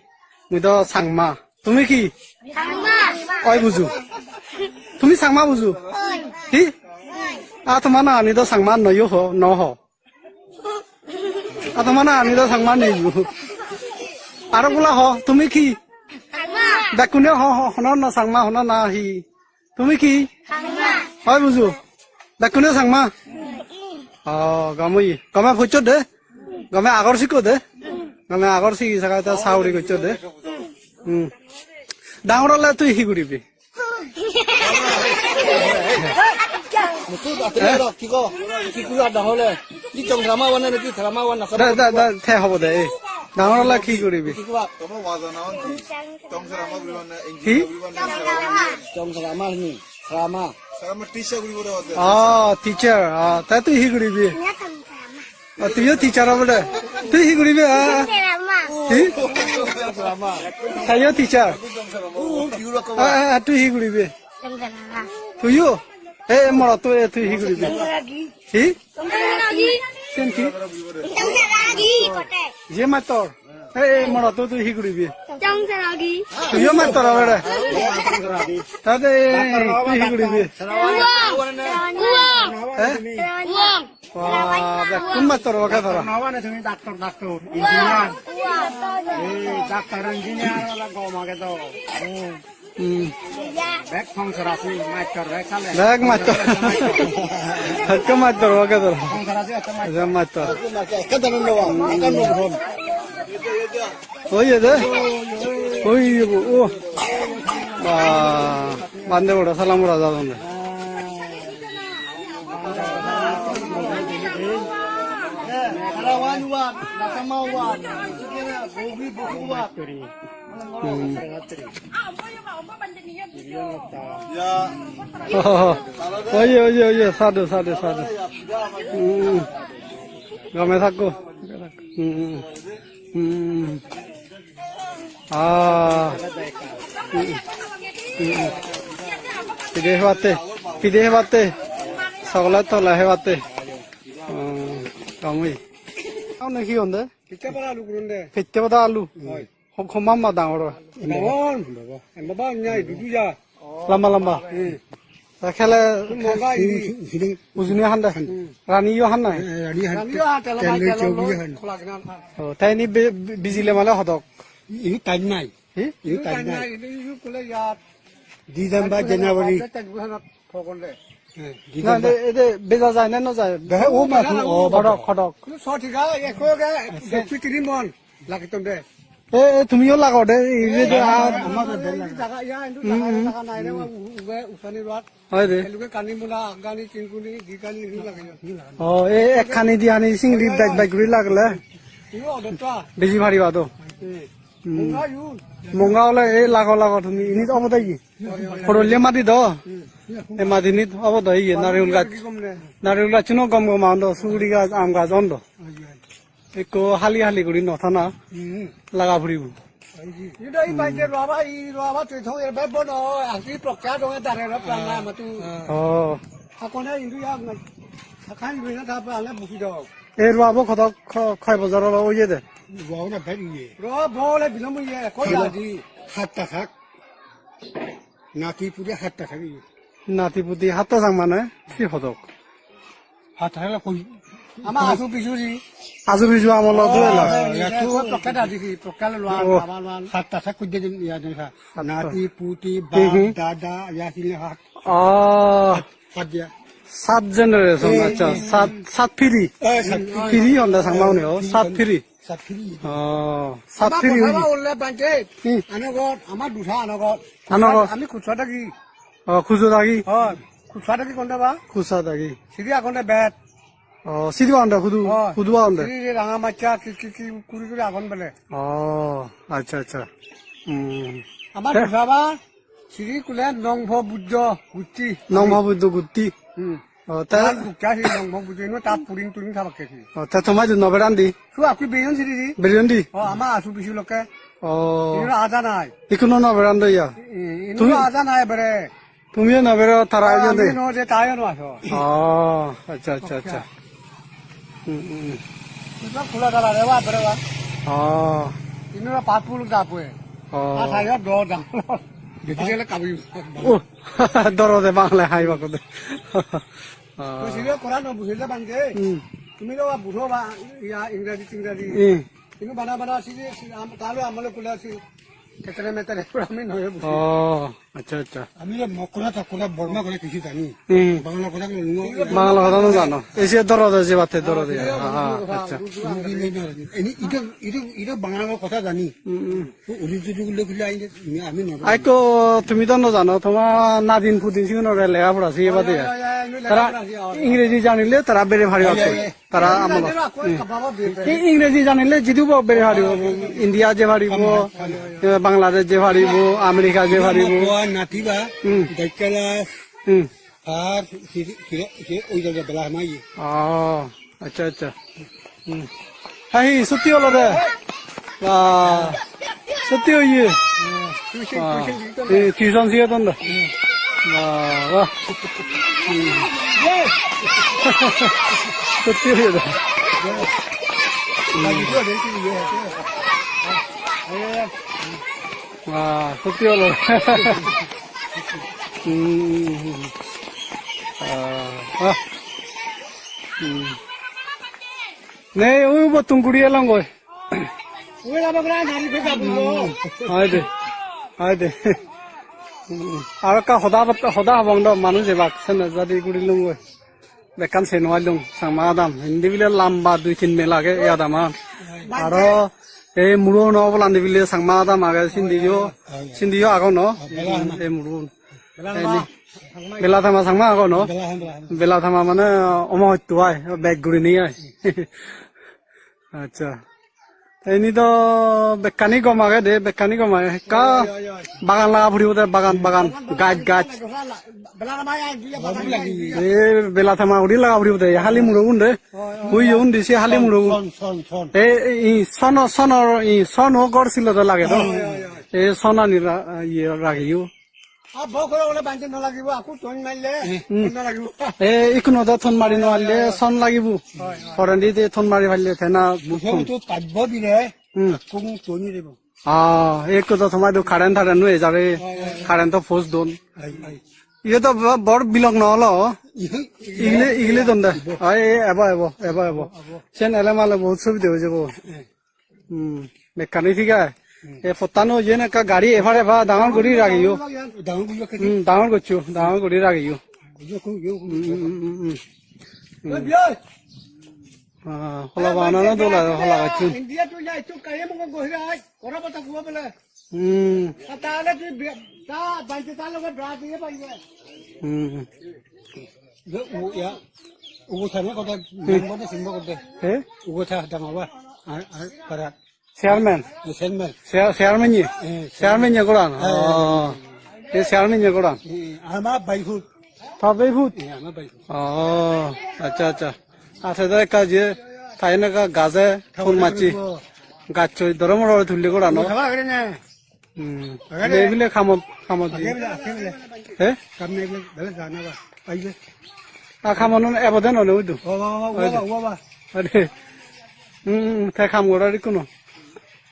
Mui do Changma. Tumi hi? Changma. Oi buju. Tumi Changma buju? Oi. Hi? Oi. A toma nangani do Changma no yo ho, no ho. A toma nangani do Changma nei yo. Aro gula ho, tumi hi? Changma. Bekkune ho, ho, honna na Changma, honna na hi? Tumi hi? Changma. Oi buju. Bekkune Changma. Oh, gom oye. Gome poccho de. Gome agor sikko de. Gome agor sigi saga ta sauri goccho de. Hmm. Dangor ole tui hi guribi? Mutu ate ro, ki ko? Ki kura dahole? Ki chong drama wana ne ki drama wana sa? Da, da, da, the hobo de. Eh. Dangor ole hi guribi? Ki kura? Toma waza na on ki? Chong drama guribi na, engineer guribi na. Chong drama ni. Drama. Drama teacher guribi na. Ah, teacher. Ah, ta tui hi guribi? Ah, tuiyo teacher obo de. Tui hi guribe, ah? Hi? Taiyo teacher. Ah, ah, ah, tui hi guribe? Tuiyo? Eh, eh, moro tui, eh, tui hi guribe? Hi? Sen hi? Je mastor. Eh, eh, moro tui, tui hi guribe? Tuiyo mastor obo de. Tate, eh, tui hi guribe? Eh? Wah, bekkun mastor obo khe tara. Nobane tumi doctor, doctor, engineer. Ei, doctor, engineer ola gom age do. Hmm. Bek songsar asi, mastor, bek sale. Bek mastor. Ekko mastor obo khe tara. Songsar asi, ekko mastor. Ekko mastor. Ekko dano no, ekko no. Oi, ye de. Oi, ye bo, oh. Wah. Bande bora salam gora jadonde. Hmm. Oye, oye, oye, sadhu, sadhu, sadhu. Hmm. Gome thakko. Hmm. Hmm. Ah. Hmm. Hmm. Pide hebatte, pide hebatte. Sogole tole hebatte. Hmm. Kamui. Aune hi honde? Pette pada alu gurunde. Pette pada alu. Hoi. Hom-, hom lamba dangor oi. Dangor. Baba, em baba, nyai dudu ya. Lamba lamba. Hmm. Ta khele monga iri. Ujuni hande. Hmm. Rani yo han nai. Eh, rani han. Rani yo han, telo bai, telo lo, khola gina han. Oh, ta ini bi-, bi-, bijile male hodok. Ini time nai. Hi? Ini time nai. Ini kule ya. December, January. Phokon de. Eh, na, December. De, ede beja jai na no jai? Beja, o ma, o, o, hodok, hodok. Sot higa, ekko ga, dekhi tini mon, lagi tom de. E, e, tumiyo lago de, e, e, de, a. Ama, ama, ama, jaga, ya, indu jaga, jaga nai re, ube, usani ruat. Hoi de. Eluke kani mula, agani, chinkuni, gikani, indu lage. O, e, ekkani, dihani, singri, bek, bek guri lagle. Iyo, dotta. Beji pariba do. E. Hmm. Monga yun. Monga ole e lago lago tumi init obo de ye. Horolle madi do. Hmm. E madi nit obo do ye narigul gaj. Narigul gaj chuno gom gom agon do, suguri gaj, aam gaj on do. Ekko hali hali guri no thana. Hmm. Laga puribo. Indu i banje roba, i roba tui thong er bebo no, asi prokya dong dare ro plan na matu. Oh. Hakone indu ya, sakan indu na thapa ana buki do. Ei ruabo hodo, ho-, hoi bojor olo oye de? Ruabo na bhai oye. Ruabo ole bilom oye, ko jadi. Hatta thak. Nati puri hatta thak oye. Nati puri hatta thak mane hi hodok? Hatta thak koi. Ama asu pisu ji. Asu pisu amolo to ela. Ah, ya to. Ko pokka dadi ki, pokka lo luan, oh, baba luan. Hatta thak koi de ya de ha. Hatta. Nati puti, hmm, bap, dada, ya sile hat. Oh. Hat ya. Sat generation, eh, accha, eh, sat, sat piri. Eh, sat piri. Piri honda Changma une, oh, piri sat honda. Piri. Sat piri. Oh, sat piri. Ama piri kotha hoye. Ole bhante. Hmm. Anogot, ama dusa anogot. Anogot. Ami kusa dagi. Oh, kusa dagi. Oh, kusa dagi konda ba? Kusa dagi. Sidi agonde bet. Oh, sidi agonde hudu, oh, hudu agonde. Sidi ranga macha ki, ki, ki, kuri kuri agon bele. Oh, accha, accha. Hmm. Ama dusa ba? Siri kule Nongpho Buddho gutti. Nongpho Buddho gutti. Hmm. Oh, ta. Tar bukka si Nongpho Buddho ino ta puring turing thabakke si. Oh, ta tomai du no berandi? Su akui beyon siri di. Beyondi? Oh, ama asu bisu lokke. Oh. Ino aja nai. Ikuno no berando ya? I-, ino tumi aja nai bere. Tumiyo no bero, tara aja de. Ami no je tayo no aso. Oh, accha, accha, accha. Hmm, hmm, hmm. Itu kula kala rewa, rewa. Oh. Ino ra pat pul da pue. Oh. Ata yo do da. Beti gele kabi. Oh. Doro de bangle hai bako de. Oh. Bujile kora no bujile bande. Hmm. Tumi ro buro ba ya Ingraji Tingraji. Hmm. Ino bana bana si, si, am-, kalo amole kula si. Ketere metere ami no buji. Oh. Accha, accha. Ami je Mokkora Tokkora Borma kore kichu jani. Hmm. Bangla kotha gulo no. Bangla kotha no jano. Ei je doro de je batte doro de. Ah, ah, accha. Ini, itu, itu, itu Bangla kotha jani. Hmm, hmm. Uri tuju gulo kile ainde, ami no jani. Aiko tumi do no jano, toma nadin pudin sigunore lega pora sigebade. Oi, oi, oi, oi, lega pora sigebade. Tara Ingreji janile tara bere paribo. Oi, oi, oi. Tara amolot. Hmm. Ei Ingreji janile jidu bo bere paribo. India je paribo, eh, Bangladesh je paribo, America je paribo. Natiba, hmm. Daikala, hmm. Ar, hi, hi, hi, oi jaga bela hamai. Oh, accha, accha. Hmm. Hai, sotti olo de. Wah. Sotti oye. Tuition, wah. Tuition sigeton de. Eh, tuition sigeton de. Wah, wah. Hmm. Sotti oye de. Wah, sotti olo. Hmm. Ah, ah. Hmm. Nei, ui ubottun guri elongoi. Ui lama gora nari bheka bulo. Hai de. Hai de. Aro ekka hoda, hoda habong do manuj ebak senne jadi guri lungoi. Bekkan sei no pailung Changma adam. Indi bile lamba dui tin mil age ei adaman. Aro ei muro no obolandi bile Changma adam age sindiyo, sindiyo agon no. Ei muro. Bela Thama Changma agon, no? Bela Thama, Bela Thama. Bela Thama mane omo hoyto ai, bek gurinei ai. Accha. Te ini do bekkani gom age de, bekkani gom age. Ekka bagan laga puribo de, bagan, bagan, gaj, gaj. Bela Thama ai, bela Thama guri laga puribo de, hali murogun de. Ui, undi se hali murogun. Son, son, son. E, i, sono, sono, i, sono gor silo de lage do. E, sonani ra-, iye ragiyo. A, bo kore ole bante no lagibo, aku ton marile, hmm, ton no lagibo. E, ikkuno do ton mari no parile son lagibo. Hoi, hoi. Porendi de ton mari parile te na. Muso to pajbo dire, hmm, kung toni debo. Ah, ekko do tomar do current tharen no e jare, hoi, hoi, hoi, current to post don. Hoi, hoi. Iye to bo-, bor bilong no olo. Iye, igle, igle don de. Ai, ebo, ebo, ebo, ebo. Ebo. Sen ele male bohut subide oi jebo. Eh. Hmm, mekkani thik age. Hmm. E pottano yen ekka gari ephar ephar dangor guri ragiyo. Dangor guri ragiyo. Hmm, dangor goccho, dangor guri ragiyo. Guri ragiyo. Hmm, hmm, hmm, hmm, hmm. Oi, biyai. Ah, hola banana dol age, hola gacchun. India tu jai tu kare mo gohira ai, kora bata kuwa bele. Hmm. Ta tale tu bi-, ta bante ta loge bra diye baiye. Hmm. Ye u-, ya, ugo thane kota, hmm, member de simbo kote. Eh? Ugo tha dangor ba. Ar, ar, para. Chairman? Eh, chairman. Chair-, chairman ye? Eh, chairman ye goran? Eh. Oh. E chairman ye goran? Eh, ama baihut. Ta baihut? Eh, ama baihut. Oh, accha, accha. Ase de ekka je, ta ene ekka gaje, phone macchi. Gaccho doro moro tulli goran, no? Thaba agre ne. Hmm. Agare. Bebile kamot, kamot di. Agare, agare. He? Kam nei bile, bile jana ba. Aibe. A kamot non ebode none udu. O ba, ba, ba, uwa ba, uwa ba. Are. Hmm, hmm, te kam gorar ikkuno.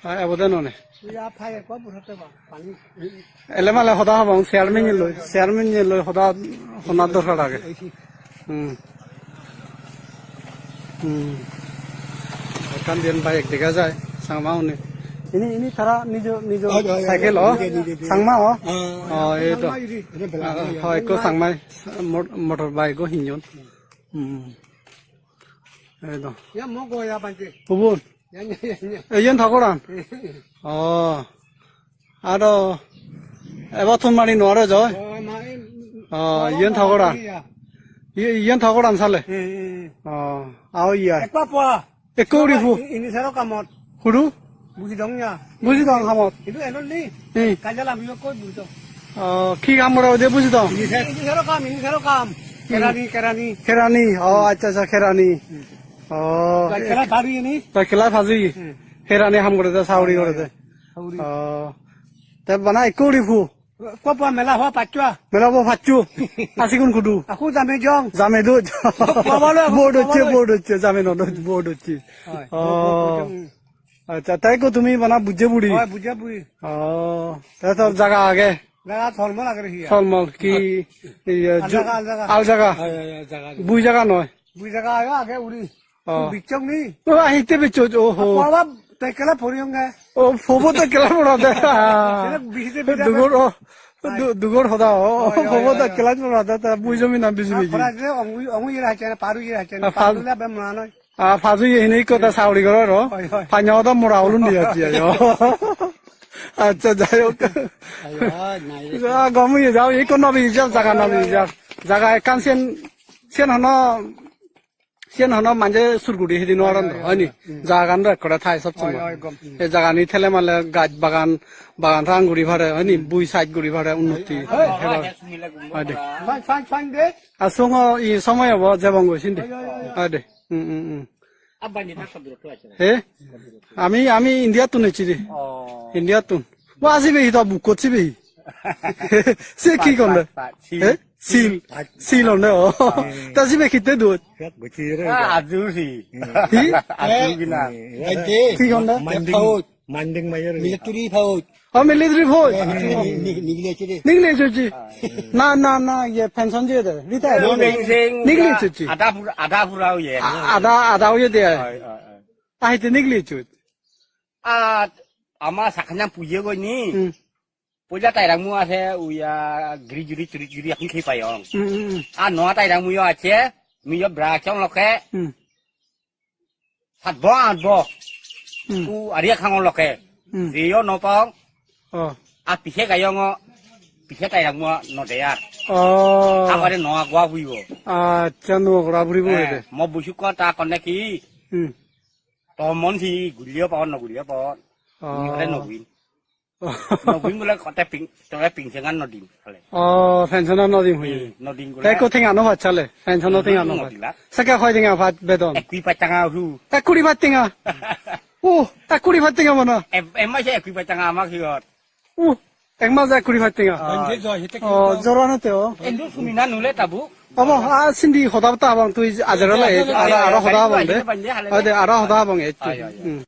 A ebode none. Ya phai ko burhote ba, pani. Ele male hoda hobong, chairman loi, chairman loi hoda hona dorkar age. Hmm. Hmm. Ekkan diyen bike dega jai, Changma une. Ini, ini tara nijo, nijo cycle, o? Oi, oi, oi, nijo, nijo, nijo. Changma, o? Ah, oh, ei to. Changma iri. Ene bela, ah, ene hoi, ekko bela. Changma mot-, motor bike o hinyon. Hmm. Ei to. Ya mo go ya bante. Ubun? Ya, ya, ya, ya. Ei, iyen thagoran? Oh. Aro eba thon mari no paro joi? Oh, ma-, oh, iyen thagoran. Iya. Iye, iyen thagoran sale? Eh, eh, eh. Oh, ao iya. Ekko pua. Ekko uri pu. Ini sero kamot. Huru? Buji dong ya. Buji dong kamot. Itu elon ni. Eh. Kaja lam yo koi buji dong. Oh, ki kam gora de buji dong? Ini sero, ini sero kam, ini sero kam. Hmm. Kerani, kerani. Kerani. Oh, accha, accha, kerani. Hmm. Oh. Kela baru ini. Ta kela baru. Hmm. Kerani ham gore de, sauri gore de. Sauri. Oh. Te bana ekko uri pu. Ko pa mela ho pachwa. Mela ho pachwa. Asi kun kudu. Aku jame jong. Jame do. Baba lo, bor docche, baba lo. Bor docche, jame no do, bor docche. Hai. Oh. Bor docche. Accha, te ko tumi bana bujje buri? Hai, bujje buri. Oh. Te tor jaga age? Jaga tholmol age hi. Tholmol ki, iya, al ju-, jaga, al jaga. Al jaga. Hai, hai, hai, jaga. Bui jaga noi. Bui jaga age, age uri. Oh. Bichong ni. Oh, ahite bichoj, oh, ho. Baba, te kela poriyonge. Oh, pobo te kela porade. Sene bihide bihide. Dugor, oh, du-, dugor hoda, oh, oi, oi, pobo oi, te oi. Kela porade, ta bui jomi na bisi bisi. Pora je, ongu, ongu ira chena, paru ira chena, ah, paru la be mora noi. Ah, paju ye hini ko ta sauri goro ro. Oi, oi. Panya hoda mora ulun dia dia yo. Accha, jai hok. Ayo, nai. Ja, gomu ye jao, ikko no bi jao, jaga no bi jao. Jaga ekkan sen, sen hono Siyen hono manje sur guri hedi nw paron do, hoy ni? Hmm. Jagan do ekkore thai sob somoi. Hoy, hoy, gom. Ei jagani thele male gaj bagan, bagan rang guri pare, hoy ni? Hmm. Bui saj guri pare, unnoti. Hoy, hoy. Hoy de. Fan, fan, fan de. Ar songo i somoy obo jebong goi sindi. Hoy, hoy, hoy. Hoy de. Hmm, hmm, hmm. Abba ni thak sabduro to ache. He? Ami, ami India tun ecchi de. Oh. India tun. Wa sibe hi to bukkot sibe hi. Se ki konde? Pat, pat, pat, sil. He? Sil. Pat. Sil onde o. Hmm. Ta sibe kitte dut? Ah, aju si. Hi? Aju gina. Ante. Ki konde? Manding. Paut. Manding mayor. Military paut. Oh, military paut. Eh, ni, ni, ni, nigile chire. Nigile chochi. Na, na, na, ye pension diye de. Retire. No, no, no. Nigile chochi. Ada pura, ada pura ye. A-, ada, ada ye de. Ai, ai, ai. Ahite nigile chochi. Ah, ama sakanyang puye goi ni. Hmm. Puja tairang mu ase uya giri juri churi juri akhi khai payong. Hmm, hmm, hmm. Ah, noa tairang mu yo ache, mi yo bra chong loke. Hmm. Sat bo, at bo. Hmm. U aria khang loke. Hmm. Rio no pong. Oh. A pise gayong o. Pise tai rang mo no de ar. Oh. Tabare no agwa huibo. Acha, no agwa puribo. Eh, ede. Mo busuk ko ta konne ki? Hmm. To mon si gulio pa no gulio pa. Oh. Ni ole no win. No win bole kote ping, tore ping sengan no din. Kale. Oh, pension no dim hui. Hmm, no din gule. Te ko tenga no pachale. Pension no tenga no. No pach. Dila. Saka hoi tenga pat bedon. Ekui pachanga hu. Ekuri pachanga. Oh, ekuri pachanga mana. Em, em ma se ekui pachanga ama ki got. Uh, ek mase ekuri pachanga. Oh. Oh, jora na te o. Endu sumi na nule tabu. Abo, a, sindi hoda bata habang tui ajero le, aro, aro hoda habang de. Ade, aro hoda habang e. Ai, ai, ai. Hmm.